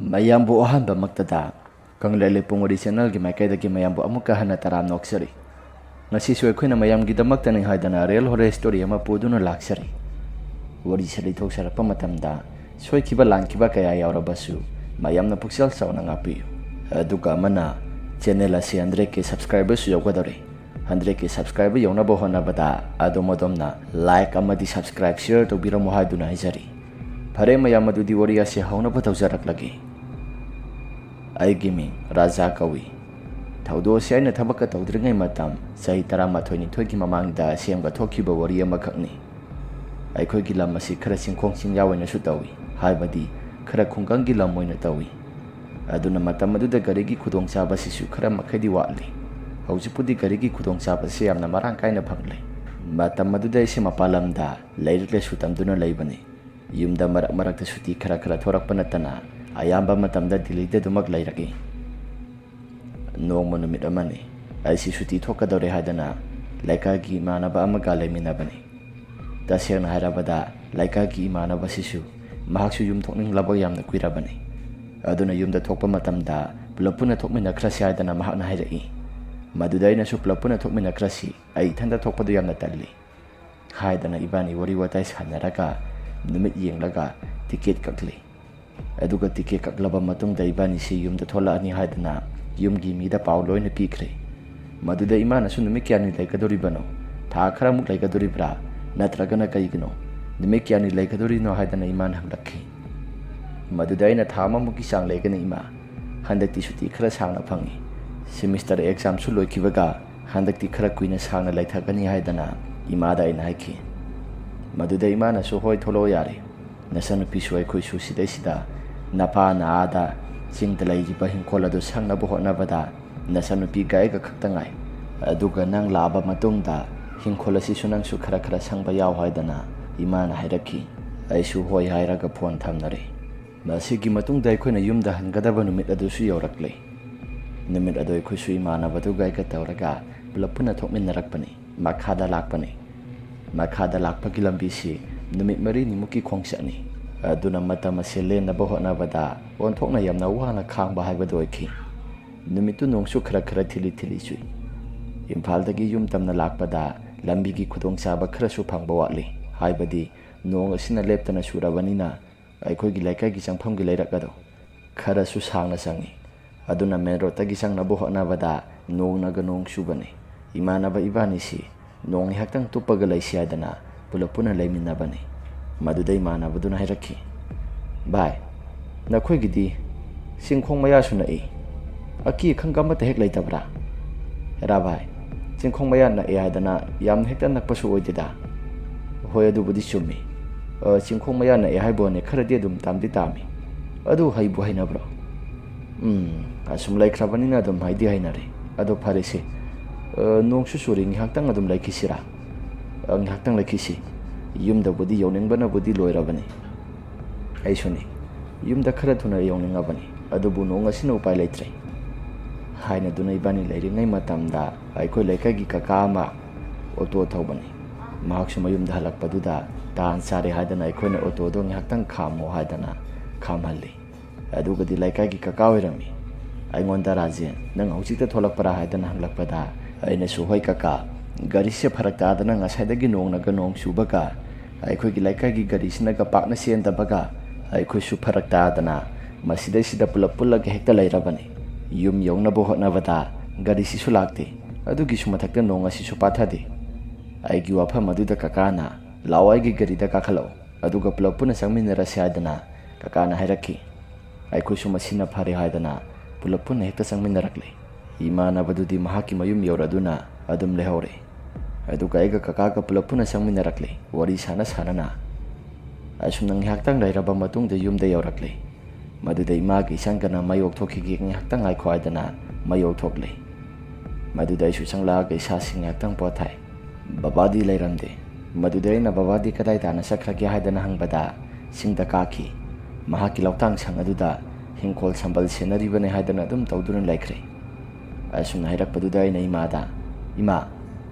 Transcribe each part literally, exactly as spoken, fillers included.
ꯃꯌꯥꯝꯕꯨ ꯑꯍꯥꯟꯕꯃꯛꯇꯗ ꯀꯪꯂꯩ ꯂꯩꯄꯨꯡ ꯋꯥꯔꯤ ꯆꯦꯅꯦꯜꯒꯤ ꯃꯥꯏꯀꯩꯗꯒꯤ ꯃꯌꯥꯝꯕꯨ ꯑꯃꯨꯛꯀ ꯍꯟꯅ ꯇꯔꯥꯝꯅ ꯑꯣꯛꯆꯔꯤ꯫ ꯉꯁꯤꯁꯨ ꯑꯩꯈꯣꯏꯅ ꯃꯌꯥꯝꯒꯤꯗꯃꯛꯇꯅꯤ ꯍꯥꯏꯗꯅ real horror story ꯑꯃ ꯄꯨꯗꯨꯅ ꯂꯥꯛꯆꯔꯤ꯫ ꯋꯥꯔꯤꯁꯦ ꯂꯤꯊꯣꯛꯆꯔꯛꯄ ꯃꯇꯝꯗ ꯁꯣꯏꯈꯤꯕ ꯂꯥꯟꯈꯤꯕ ꯀꯌꯥ ꯌꯥꯎꯔꯕꯁꯨ ꯃꯌꯥꯝꯅ ꯄꯨꯛꯆꯦꯜ ꯆꯥꯎꯅ ꯉꯥꯛꯄꯤꯌꯨ꯫ ꯑꯗꯨꯒ ꯑꯃꯅ, channel ꯑꯁꯤ hundred K subscriberꯁꯨ ꯌꯧꯒꯗꯧꯔꯦ꯫ Hundred K subscriber ꯌꯧꯅꯕ ꯍꯣꯠꯅꯕꯗ ꯑꯗꯣꯝ ꯑꯗꯣꯝꯅ like ꯑꯃꯗꯤ subscribe, share ꯇꯧꯕꯤꯔꯝꯃꯨ ꯍꯥꯏꯗꯨꯅ ꯍꯥꯏꯖꯔꯤ꯫ ꯐꯔꯦ ꯃꯌꯥꯝ, ꯑꯗꯨꯗꯤ ꯋꯥꯔꯤ ꯑꯁꯤ ꯍꯧꯅꯕ ꯇꯧꯖꯔꯛꯂꯒꯦ꯫ ꯑꯩꯒꯤ ꯃꯤꯡ ꯔꯥꯖꯥ ꯀꯧꯏ꯫ ꯊꯧꯗꯣꯛ ꯑꯁꯤ ꯑꯩꯅ ꯊꯕꯛꯀ ꯇꯧꯗ꯭ꯔꯤꯉꯩ ꯃꯇꯝ, ꯆꯍꯤ ꯇꯔꯥꯃꯥꯊꯣꯏ ꯅꯤꯊꯣꯏꯒꯤ ꯃꯃꯥꯡꯗ ꯁꯦꯝꯒ ꯊꯣꯛꯈꯤꯕ ꯋꯥꯔꯤ ꯑꯃꯈꯛꯅꯤ꯫ ꯑꯩꯈꯣꯏꯒꯤ ꯂꯝ ꯑꯁꯤ ꯈꯔ ꯆꯤꯡꯈꯣꯡ ꯆꯤꯡꯌꯥ ꯑꯣꯏꯅꯁꯨ ꯇꯧꯏ, ꯍꯥꯏꯕꯗꯤ ꯈꯔ ꯈꯨꯡꯒꯪꯒꯤ ꯂꯝ ꯑꯣꯏꯅ ꯇꯧꯏ꯫ ꯑꯗꯨꯅ ꯃꯇꯝ ꯑꯗꯨꯗ ꯒꯥꯔꯤꯒꯤ ꯈꯨꯗꯣꯡꯆꯥꯕꯁꯤꯁꯨ ꯈꯔ ꯃꯈꯩꯗꯤ ꯋꯥꯠꯂꯤ꯫ ꯍꯧꯖꯤꯛꯄꯨꯗꯤ ꯒꯥꯔꯤꯒꯤ ꯈꯨꯗꯣꯡꯆꯥꯕꯁꯤ ꯌꯥꯝꯅ ꯃꯔꯥꯡ ꯀꯥꯏꯅ ꯐꯪꯂꯦ꯫ ꯃꯇꯝ ꯑꯗꯨꯗ ꯑꯩꯁꯦ ꯃꯄꯥꯟ ꯂꯝꯗ ꯂꯥꯏꯔꯤꯛ ꯂꯥꯏꯁꯨ ꯇꯝꯗꯨꯅ ꯂꯩꯕꯅꯤ꯫ ꯌꯨꯝꯗ ꯃꯔꯛ ꯃꯔꯛꯇ ꯁꯨꯇꯤ ꯈꯔ ꯈꯔ ꯊꯣꯔꯛꯄ ꯅꯠꯇꯅ ꯑꯌꯥꯝꯕ ꯃꯇꯝꯗ ꯗꯤꯜꯂꯤꯗ ꯑꯗꯨꯃꯛ ꯂꯩꯔꯛꯏ꯫ ꯅꯣꯡꯃ ꯅꯨꯃꯤꯠ ꯑꯃꯅꯤ, ꯑꯩꯁꯤ ꯁꯨꯇꯤ ꯊꯣꯛꯀꯗꯧꯔꯦ ꯍꯥꯏꯗꯅ ꯂꯩꯀꯥꯏꯒꯤ ꯏꯃꯥꯟꯅꯕ ꯑꯃꯒ ꯂꯩꯃꯤꯟꯅꯕꯅꯤ꯫ ꯇꯁꯦꯡꯅ ꯍꯥꯏꯔꯕꯗ ꯂꯩꯀꯥꯏꯒꯤ ꯏꯃꯥꯟꯅꯕꯁꯤꯁꯨ ꯃꯍꯥꯛꯁꯨ ꯌꯨꯝ ꯊꯣꯛꯅꯤꯡꯂꯕ ꯌꯥꯝꯅ ꯀꯨꯏꯔꯕꯅꯤ꯫ ꯑꯗꯨꯅ ꯌꯨꯝꯗ ꯊꯣꯛꯄ ꯃꯇꯝꯗ ꯄꯨꯂꯞ ꯄꯨꯟꯅ ꯊꯣꯛꯃꯤꯟꯅꯈ꯭ꯔꯁꯤ ꯍꯥꯏꯗꯅ ꯃꯍꯥꯛꯅ ꯍꯥꯏꯔꯛꯏ꯫ ꯃꯗꯨꯗ ꯑꯩꯅꯁꯨ ꯄꯨꯂꯞ ꯄꯨꯟꯅ ꯊꯣꯛꯃꯤꯟꯅꯈ꯭ꯔꯁꯤ, ꯑꯩ ꯏꯊꯟꯇ ꯊꯣꯛꯄꯗꯨ ꯌꯥꯝꯅ ꯇꯜꯂꯤ ꯍꯥꯏꯗꯅ ꯏꯕꯥꯅꯤ ꯋꯥꯔꯤ ꯋꯥꯇꯥꯏ ꯁꯥꯟꯅꯔꯒ ꯅꯨꯃꯤꯠ ꯌꯦꯡꯂꯒ ꯇꯤꯀꯦꯠ ꯀꯛꯂꯤ꯫ ꯑꯗꯨꯒ ꯇꯤꯀꯦꯠ ꯀꯛꯂꯕ ꯃꯇꯨꯡꯗ ꯏꯕꯥꯅꯤꯁꯤ ꯌꯨꯝꯗ ꯊꯣꯛꯂꯛꯑꯅꯤ ꯍꯥꯏꯗꯅ ꯌꯨꯝꯒꯤ ꯃꯤꯗ ꯄꯥꯎ ꯂꯣꯏꯅ ꯄꯤꯈ꯭ꯔꯦ꯫ ꯃꯗꯨꯗ ꯏꯃꯥꯅꯁꯨ "ꯅꯨꯃꯤꯠ ꯀꯌꯥꯅꯤ ꯂꯩꯒꯗꯧꯔꯤꯕꯅꯣ? ꯊꯥ ꯈꯔꯃꯨꯛ ꯂꯩꯒꯗꯧꯔꯤꯕ꯭ꯔꯥ? ꯅꯠꯇ꯭ꯔꯒꯅ ꯀꯔꯤꯒꯤꯅꯣ? ꯅꯨꯃꯤꯠ ꯀꯌꯥꯅꯤ ꯂꯩꯒꯗꯧꯔꯤꯅꯣ?" ꯍꯥꯏꯗꯅ ꯏꯃꯥꯅ ꯍꯪꯂꯛꯈꯤ꯫ ꯃꯗꯨꯗ ꯑꯩꯅ, "ꯊꯥ ꯑꯃꯃꯨꯛꯀꯤ ꯆꯥꯡ ꯂꯩꯒꯅꯤ ꯏꯃꯥ꯫ ꯍꯟꯗꯛꯇꯤ ꯁꯨꯇꯤ ꯈꯔ ꯁꯥꯡꯅ ꯐꯪꯉꯤ꯫ Semester examꯁꯨ ꯂꯣꯏꯈꯤꯕꯒ ꯍꯟꯗꯛꯇꯤ ꯈꯔ ꯀꯨꯏꯅ ꯁꯥꯡꯅ ꯂꯩꯊꯒꯅꯤ" ꯍꯥꯏꯗꯅ ꯏꯃꯥꯗ ꯑꯩꯅ ꯍꯥꯏꯈꯤ꯫ ꯃꯗꯨꯗ ꯏꯃꯥꯅꯁꯨ, "ꯍꯣꯏ, ꯊꯣꯛꯂꯛꯑꯣ ꯌꯥꯔꯦ꯫ ꯅꯆꯟꯅꯨꯄꯤꯁꯨ ꯑꯩꯈꯣꯏꯁꯨ ꯁꯤꯗꯩꯁꯤꯗ ꯅꯄꯥꯅ ꯑꯥꯗ ꯆꯤꯡꯗ ꯂꯩꯔꯤꯕ ꯍꯤꯡꯈꯣꯜ ꯑꯗꯨ ꯁꯪꯅꯕ ꯍꯣꯠꯅꯕꯗ ꯅꯆꯟꯅꯨꯄꯤꯒ ꯑꯩꯒ ꯈꯛꯇ ꯉꯥꯏ꯫ ꯑꯗꯨꯒ ꯅꯪ ꯂꯥꯛꯑꯕ ꯃꯇꯨꯡꯗ ꯍꯤꯡꯈꯣꯜ ꯑꯁꯤꯁꯨ ꯅꯪꯁꯨ ꯈꯔ ꯈꯔ ꯁꯪꯕ ꯌꯥꯎ" ꯍꯥꯏꯗꯅ ꯏꯃꯥꯅ ꯍꯥꯏꯔꯛꯈꯤ꯫ ꯑꯩꯁꯨ ꯍꯣꯏ ꯍꯥꯏꯔꯒ ꯐꯣꯟ ꯊꯝꯅꯔꯦ꯫ ꯃꯁꯤꯒꯤ ꯃꯇꯨꯡꯗ ꯑꯩꯈꯣꯏꯅ ꯌꯨꯝꯗ ꯍꯟꯒꯗꯕ ꯅꯨꯃꯤꯠ ꯑꯗꯨꯁꯨ ꯌꯧꯔꯛꯂꯦ꯫ ꯅꯨꯃꯤꯠ ꯑꯗꯨ ꯑꯩꯈꯣꯏꯁꯨ ꯏꯃꯥꯟꯅꯕꯗꯨꯒ ꯑꯩꯒ ꯇꯧꯔꯒ ꯄꯨꯂꯞ ꯄꯨꯟꯅ ꯊꯣꯛꯃꯤꯟꯅꯔꯛꯄꯅꯤ꯫ ꯃꯈꯥꯗ ꯂꯥꯛꯄꯅꯤ꯫ ꯃꯈꯥꯗ ꯂꯥꯛꯄꯒꯤ ꯂꯝꯕꯤꯁꯤ ꯅꯨꯃꯤꯠ ꯃꯔꯤꯅꯤꯃꯨꯛꯀꯤ ꯈꯣꯡꯆꯠꯅꯤ꯫ ꯑꯗꯨꯅ ꯃꯇꯝ ꯑꯁꯤ ꯂꯦꯟꯅꯕ ꯍꯣꯠꯅꯕꯗ ꯑꯣꯟꯊꯣꯛꯅ ꯌꯥꯝꯅ ꯋꯥꯅ ꯈꯥꯡꯕ ꯍꯥꯏꯕꯗꯨ ꯑꯣꯏꯈꯤ꯫ ꯅꯨꯃꯤꯠꯇꯨ ꯅꯣꯡꯁꯨ ꯈꯔ ꯈꯔ ꯊꯤꯂꯤ ꯊꯤꯂꯤ ꯆꯨꯏ꯫ ꯏꯝꯐꯥꯜꯗꯒꯤ ꯌꯨꯝ ꯇꯝꯅ ꯂꯥꯛꯄꯗ ꯂꯝꯕꯤꯒꯤ ꯈꯨꯗꯣꯡꯆꯥꯕ ꯈꯔꯁꯨ ꯐꯪꯕ ꯋꯥꯠꯂꯤ꯫ ꯍꯥꯏꯕꯗꯤ ꯅꯣꯡ ꯑꯁꯤꯅ ꯂꯦꯞꯇꯅ ꯆꯨꯔꯕꯅꯤꯅ ꯑꯩꯈꯣꯏꯒꯤ ꯂꯩꯀꯥꯏꯒꯤ ꯆꯪꯐꯝꯒꯤ ꯂꯩꯔꯛ ꯑꯗꯣ ꯈꯔꯁꯨ ꯁꯥꯡꯅ ꯆꯪꯏ꯫ ꯑꯗꯨꯅ ꯃꯦꯟ ꯔꯣꯗꯇꯒꯤ ꯆꯪꯅꯕ ꯍꯣꯠꯅꯕꯗ ꯅꯣꯡꯅꯒ ꯅꯣꯡ ꯆꯨꯕꯅꯤ꯫ ꯏꯃꯥꯟꯅꯕ ꯏꯕꯥꯅꯤꯁꯤ ꯅꯣꯡ ꯉꯥꯏꯍꯥꯛꯇꯪ ꯇꯨꯞꯄꯒ ꯂꯩꯁꯤ ꯍꯥꯏꯗꯅ ꯄꯨꯂꯞ ꯄꯨꯟꯅ ꯂꯩꯃꯤꯟꯅꯕꯅꯤ꯫ ꯃꯗꯨꯗ ꯏꯃꯥꯟꯅꯕꯗꯨꯅ ꯍꯥꯏꯔꯛꯈꯤ, "ꯚꯥꯏ, ꯅꯈꯣꯏꯒꯤꯗꯤ ꯆꯤꯡꯈꯣꯡ ꯃꯌꯥꯁꯨ ꯅꯛꯏ, ꯑꯀꯤ ꯑꯈꯪ ꯑꯃꯠꯇ ꯍꯦꯛ ꯂꯩꯇꯕ꯭ꯔꯥ?" "ꯍꯦꯔꯥ ꯚꯥꯏ, ꯆꯤꯡꯈꯣꯡ ꯃꯌꯥ ꯅꯛꯑꯦ ꯍꯥꯏꯗꯅ ꯌꯥꯝ ꯍꯦꯛꯇ ꯅꯛꯄꯁꯨ ꯑꯣꯏꯗꯦꯗ꯫" "ꯍꯣꯏ, ꯑꯗꯨꯕꯨꯗꯤ ꯆꯨꯝꯃꯤ꯫ ꯑ, ꯆꯤꯡꯈꯣꯡ ꯃꯌꯥ ꯅꯛꯑꯦ ꯍꯥꯏꯕ ꯋꯥꯅꯤ, ꯈꯔꯗꯤ ꯑꯗꯨꯝ ꯇꯥꯝꯗꯤ ꯇꯥꯝꯃꯤ꯫ ꯑꯗꯨ ꯍꯩꯕꯨ ꯍꯩꯅꯕ꯭ꯔꯣ?" "ꯎꯝ, ꯑꯁꯨꯝ ꯂꯩꯈ꯭ꯔꯕꯅꯤꯅ ꯑꯗꯨꯝ ꯍꯩꯗꯤ ꯍꯩꯅꯔꯦ꯫ ꯑꯗꯣ ꯐꯔꯦꯁꯦ, ꯑ, ꯅꯣꯡꯁꯨ ꯆꯨꯔꯤ, ꯉꯥꯏꯍꯥꯛꯇꯪ ꯑꯗꯨꯝ ꯂꯩꯈꯤꯁꯤꯔꯥ?" "ꯑ, ꯉꯥꯏꯍꯥꯛꯇꯪ ꯂꯩꯈꯤꯁꯤ꯫ ꯌꯨꯝꯗꯕꯨꯗꯤ ꯌꯧꯅꯤꯡꯕꯅꯕꯨꯗꯤ ꯂꯣꯏꯔꯕꯅꯤ꯫" "ꯑꯩꯁꯨꯅꯤ꯫ ꯌꯨꯝꯗ ꯈꯔ ꯊꯨꯅ ꯌꯧꯅꯤꯡꯉꯕꯅꯤ꯫ ꯑꯗꯨꯕꯨ ꯅꯣꯡ ꯑꯁꯤꯅ ꯎꯄꯥꯏ ꯂꯩꯇ꯭ꯔꯦ꯫" ꯍꯥꯏꯅꯗꯨꯅ ꯏꯕꯥꯅꯤ ꯂꯩꯔꯤꯉꯩ ꯃꯇꯝꯗ ꯑꯩꯈꯣꯏ ꯂꯩꯀꯥꯏꯒꯤ ꯀꯀꯥ ꯑꯃ ꯑꯣꯇꯣ ꯊꯧꯕꯅꯤ꯫ ꯃꯍꯥꯛꯁꯨ ꯃꯌꯨꯝꯗ ꯍꯜꯂꯛꯄꯗꯨꯗ ꯇꯥꯟ ꯆꯥꯔꯦ ꯍꯥꯏꯗꯅ ꯑꯩꯈꯣꯏꯅ ꯑꯣꯇꯣꯗꯣ ꯉꯥꯏꯍꯥꯛꯇꯪ ꯈꯥꯝꯃꯣ ꯍꯥꯏꯗꯅ ꯈꯥꯝꯍꯜꯂꯤ꯫ ꯑꯗꯨꯒꯗꯤ ꯂꯩꯀꯥꯏꯒꯤ ꯀꯀꯥ ꯑꯣꯏꯔꯝꯃꯤ꯫ ꯑꯩꯉꯣꯟꯗ, "ꯔꯥꯖꯦꯟ, ꯅꯪ ꯍꯧꯖꯤꯛꯇ ꯊꯣꯛꯂꯛꯄ꯭ꯔꯥ?" ꯍꯥꯏꯗꯅ ꯍꯪꯂꯛꯄꯗ ꯑꯩꯅꯁꯨ, "ꯍꯣꯏ ꯀꯀꯥ, ꯒꯥꯔꯤꯁꯦ ꯐꯔꯛ ꯇꯥꯗꯅ ꯉꯁꯥꯏꯗꯒꯤ ꯅꯣꯡꯅꯒ ꯅꯣꯡ ꯆꯨꯕꯒ ꯑꯩꯈꯣꯏꯒꯤ ꯂꯩꯀꯥꯏꯒꯤ ꯒꯥꯔꯤꯁꯤꯅꯒ ꯄꯥꯛꯅ ꯆꯦꯟꯗꯕꯒ ꯑꯩꯈꯣꯏꯁꯨ ꯐꯔꯛ ꯇꯥꯗꯅ ꯃꯁꯤꯗꯩꯁꯤꯗ ꯄꯨꯂꯞ ꯄꯨꯜꯂꯒ ꯍꯦꯛꯇ ꯂꯩꯔꯕꯅꯤ꯫ ꯌꯨꯝ ꯌꯧꯅꯕ ꯍꯣꯠꯅꯕꯗ ꯒꯥꯔꯤꯁꯤꯁꯨ ꯂꯥꯛꯇꯦ, ꯑꯗꯨꯒꯤꯁꯨ ꯃꯊꯛꯇ ꯅꯣꯡ ꯑꯁꯤꯁꯨ ꯄꯥꯊꯗꯦ꯫ ꯑꯩꯒꯤ ꯋꯥꯐꯝ ꯑꯗꯨꯗ ꯀꯀꯥꯅ, 'ꯂꯥꯛꯑꯣ, ꯑꯩꯒꯤ ꯒꯥꯔꯤꯗ ꯀꯥꯈꯠꯂꯛꯑꯣ, ꯑꯗꯨꯒ ꯄꯨꯂꯞ ꯄꯨꯟꯅ ꯆꯪꯃꯤꯟꯅꯔꯁꯤ,' ꯍꯥꯏꯗꯅ ꯀꯀꯥꯅ ꯍꯥꯏꯔꯛꯈꯤ꯫ ꯑꯩꯈꯣꯏꯁꯨ ꯃꯁꯤꯅ ꯐꯔꯦ ꯍꯥꯏꯗꯅ ꯄꯨꯂꯞ ꯄꯨꯟꯅ ꯍꯦꯛꯇ ꯆꯪꯃꯤꯟꯅꯔꯛꯂꯦ꯫ ꯏꯃꯥꯟꯅꯕꯗꯨꯗꯤ ꯃꯍꯥꯛꯀꯤ ꯃꯌꯨꯝ ꯌꯧꯔꯗꯨꯅ ꯑꯗꯨꯝ ꯂꯩꯍꯧꯔꯦ꯫ ꯑꯗꯨꯒ ꯑꯩꯒ ꯀꯀꯥꯒ ꯄꯨꯂꯞ ꯄꯨꯟꯅ ꯆꯪꯃꯤꯟꯅꯔꯛꯂꯦ, ꯋꯥꯔꯤ ꯁꯥꯟꯅ ꯁꯥꯟꯅꯅ꯫ ꯑꯁꯨꯝꯅ ꯉꯥꯏꯍꯥꯛꯇꯪ ꯂꯩꯔꯕ ꯃꯇꯨꯡꯗ ꯌꯨꯝꯗ ꯌꯧꯔꯛꯂꯦ꯫ ꯃꯗꯨꯗ ꯏꯃꯥꯒ ꯏꯆꯟꯒꯅ "ꯃꯩ ꯑꯣꯛꯊꯣꯛꯈꯤꯒꯦ, ꯉꯥꯏꯍꯥꯛꯇꯪ ꯉꯥꯏꯈꯣ" ꯍꯥꯏꯗꯅ ꯃꯩ ꯑꯣꯛꯊꯣꯛꯂꯦ꯫ ꯃꯗꯨꯗ ꯑꯩꯁꯨ ꯆꯪꯂꯛꯑꯒ ꯏꯁꯥꯁꯤ ꯉꯥꯏꯍꯥꯛꯇꯪ ꯄꯣꯊꯥꯏ꯫ ꯕꯕꯥꯗꯤ ꯂꯩꯔꯝꯗꯦ꯫ ꯃꯗꯨꯗ ꯑꯩꯅ, "ꯕꯕꯥꯗꯤ ꯀꯗꯥꯏ ꯇꯥꯅ ꯆꯠꯈ꯭ꯔꯒꯦ?" ꯍꯥꯏꯗꯅ ꯍꯪꯕꯗ, "ꯆꯤꯡꯗ ꯀꯥꯈꯤ꯫ ꯃꯍꯥꯛꯀꯤ ꯂꯧꯇꯥꯡ ꯁꯪ ꯑꯗꯨꯗ ꯍꯤꯡꯈꯣꯜ ꯁꯝꯕꯜ ꯁꯦꯟꯅꯔꯤꯕꯅꯤ" ꯍꯥꯏꯗꯅ ꯑꯗꯨꯝ ꯇꯧꯗꯨꯅ ꯂꯩꯈ꯭ꯔꯦ꯫ ꯑꯁꯨꯝꯅ ꯍꯥꯏꯔꯛꯄꯗꯨꯗ ꯑꯩꯅ ꯏꯃꯥꯗ, "ꯏꯃꯥ,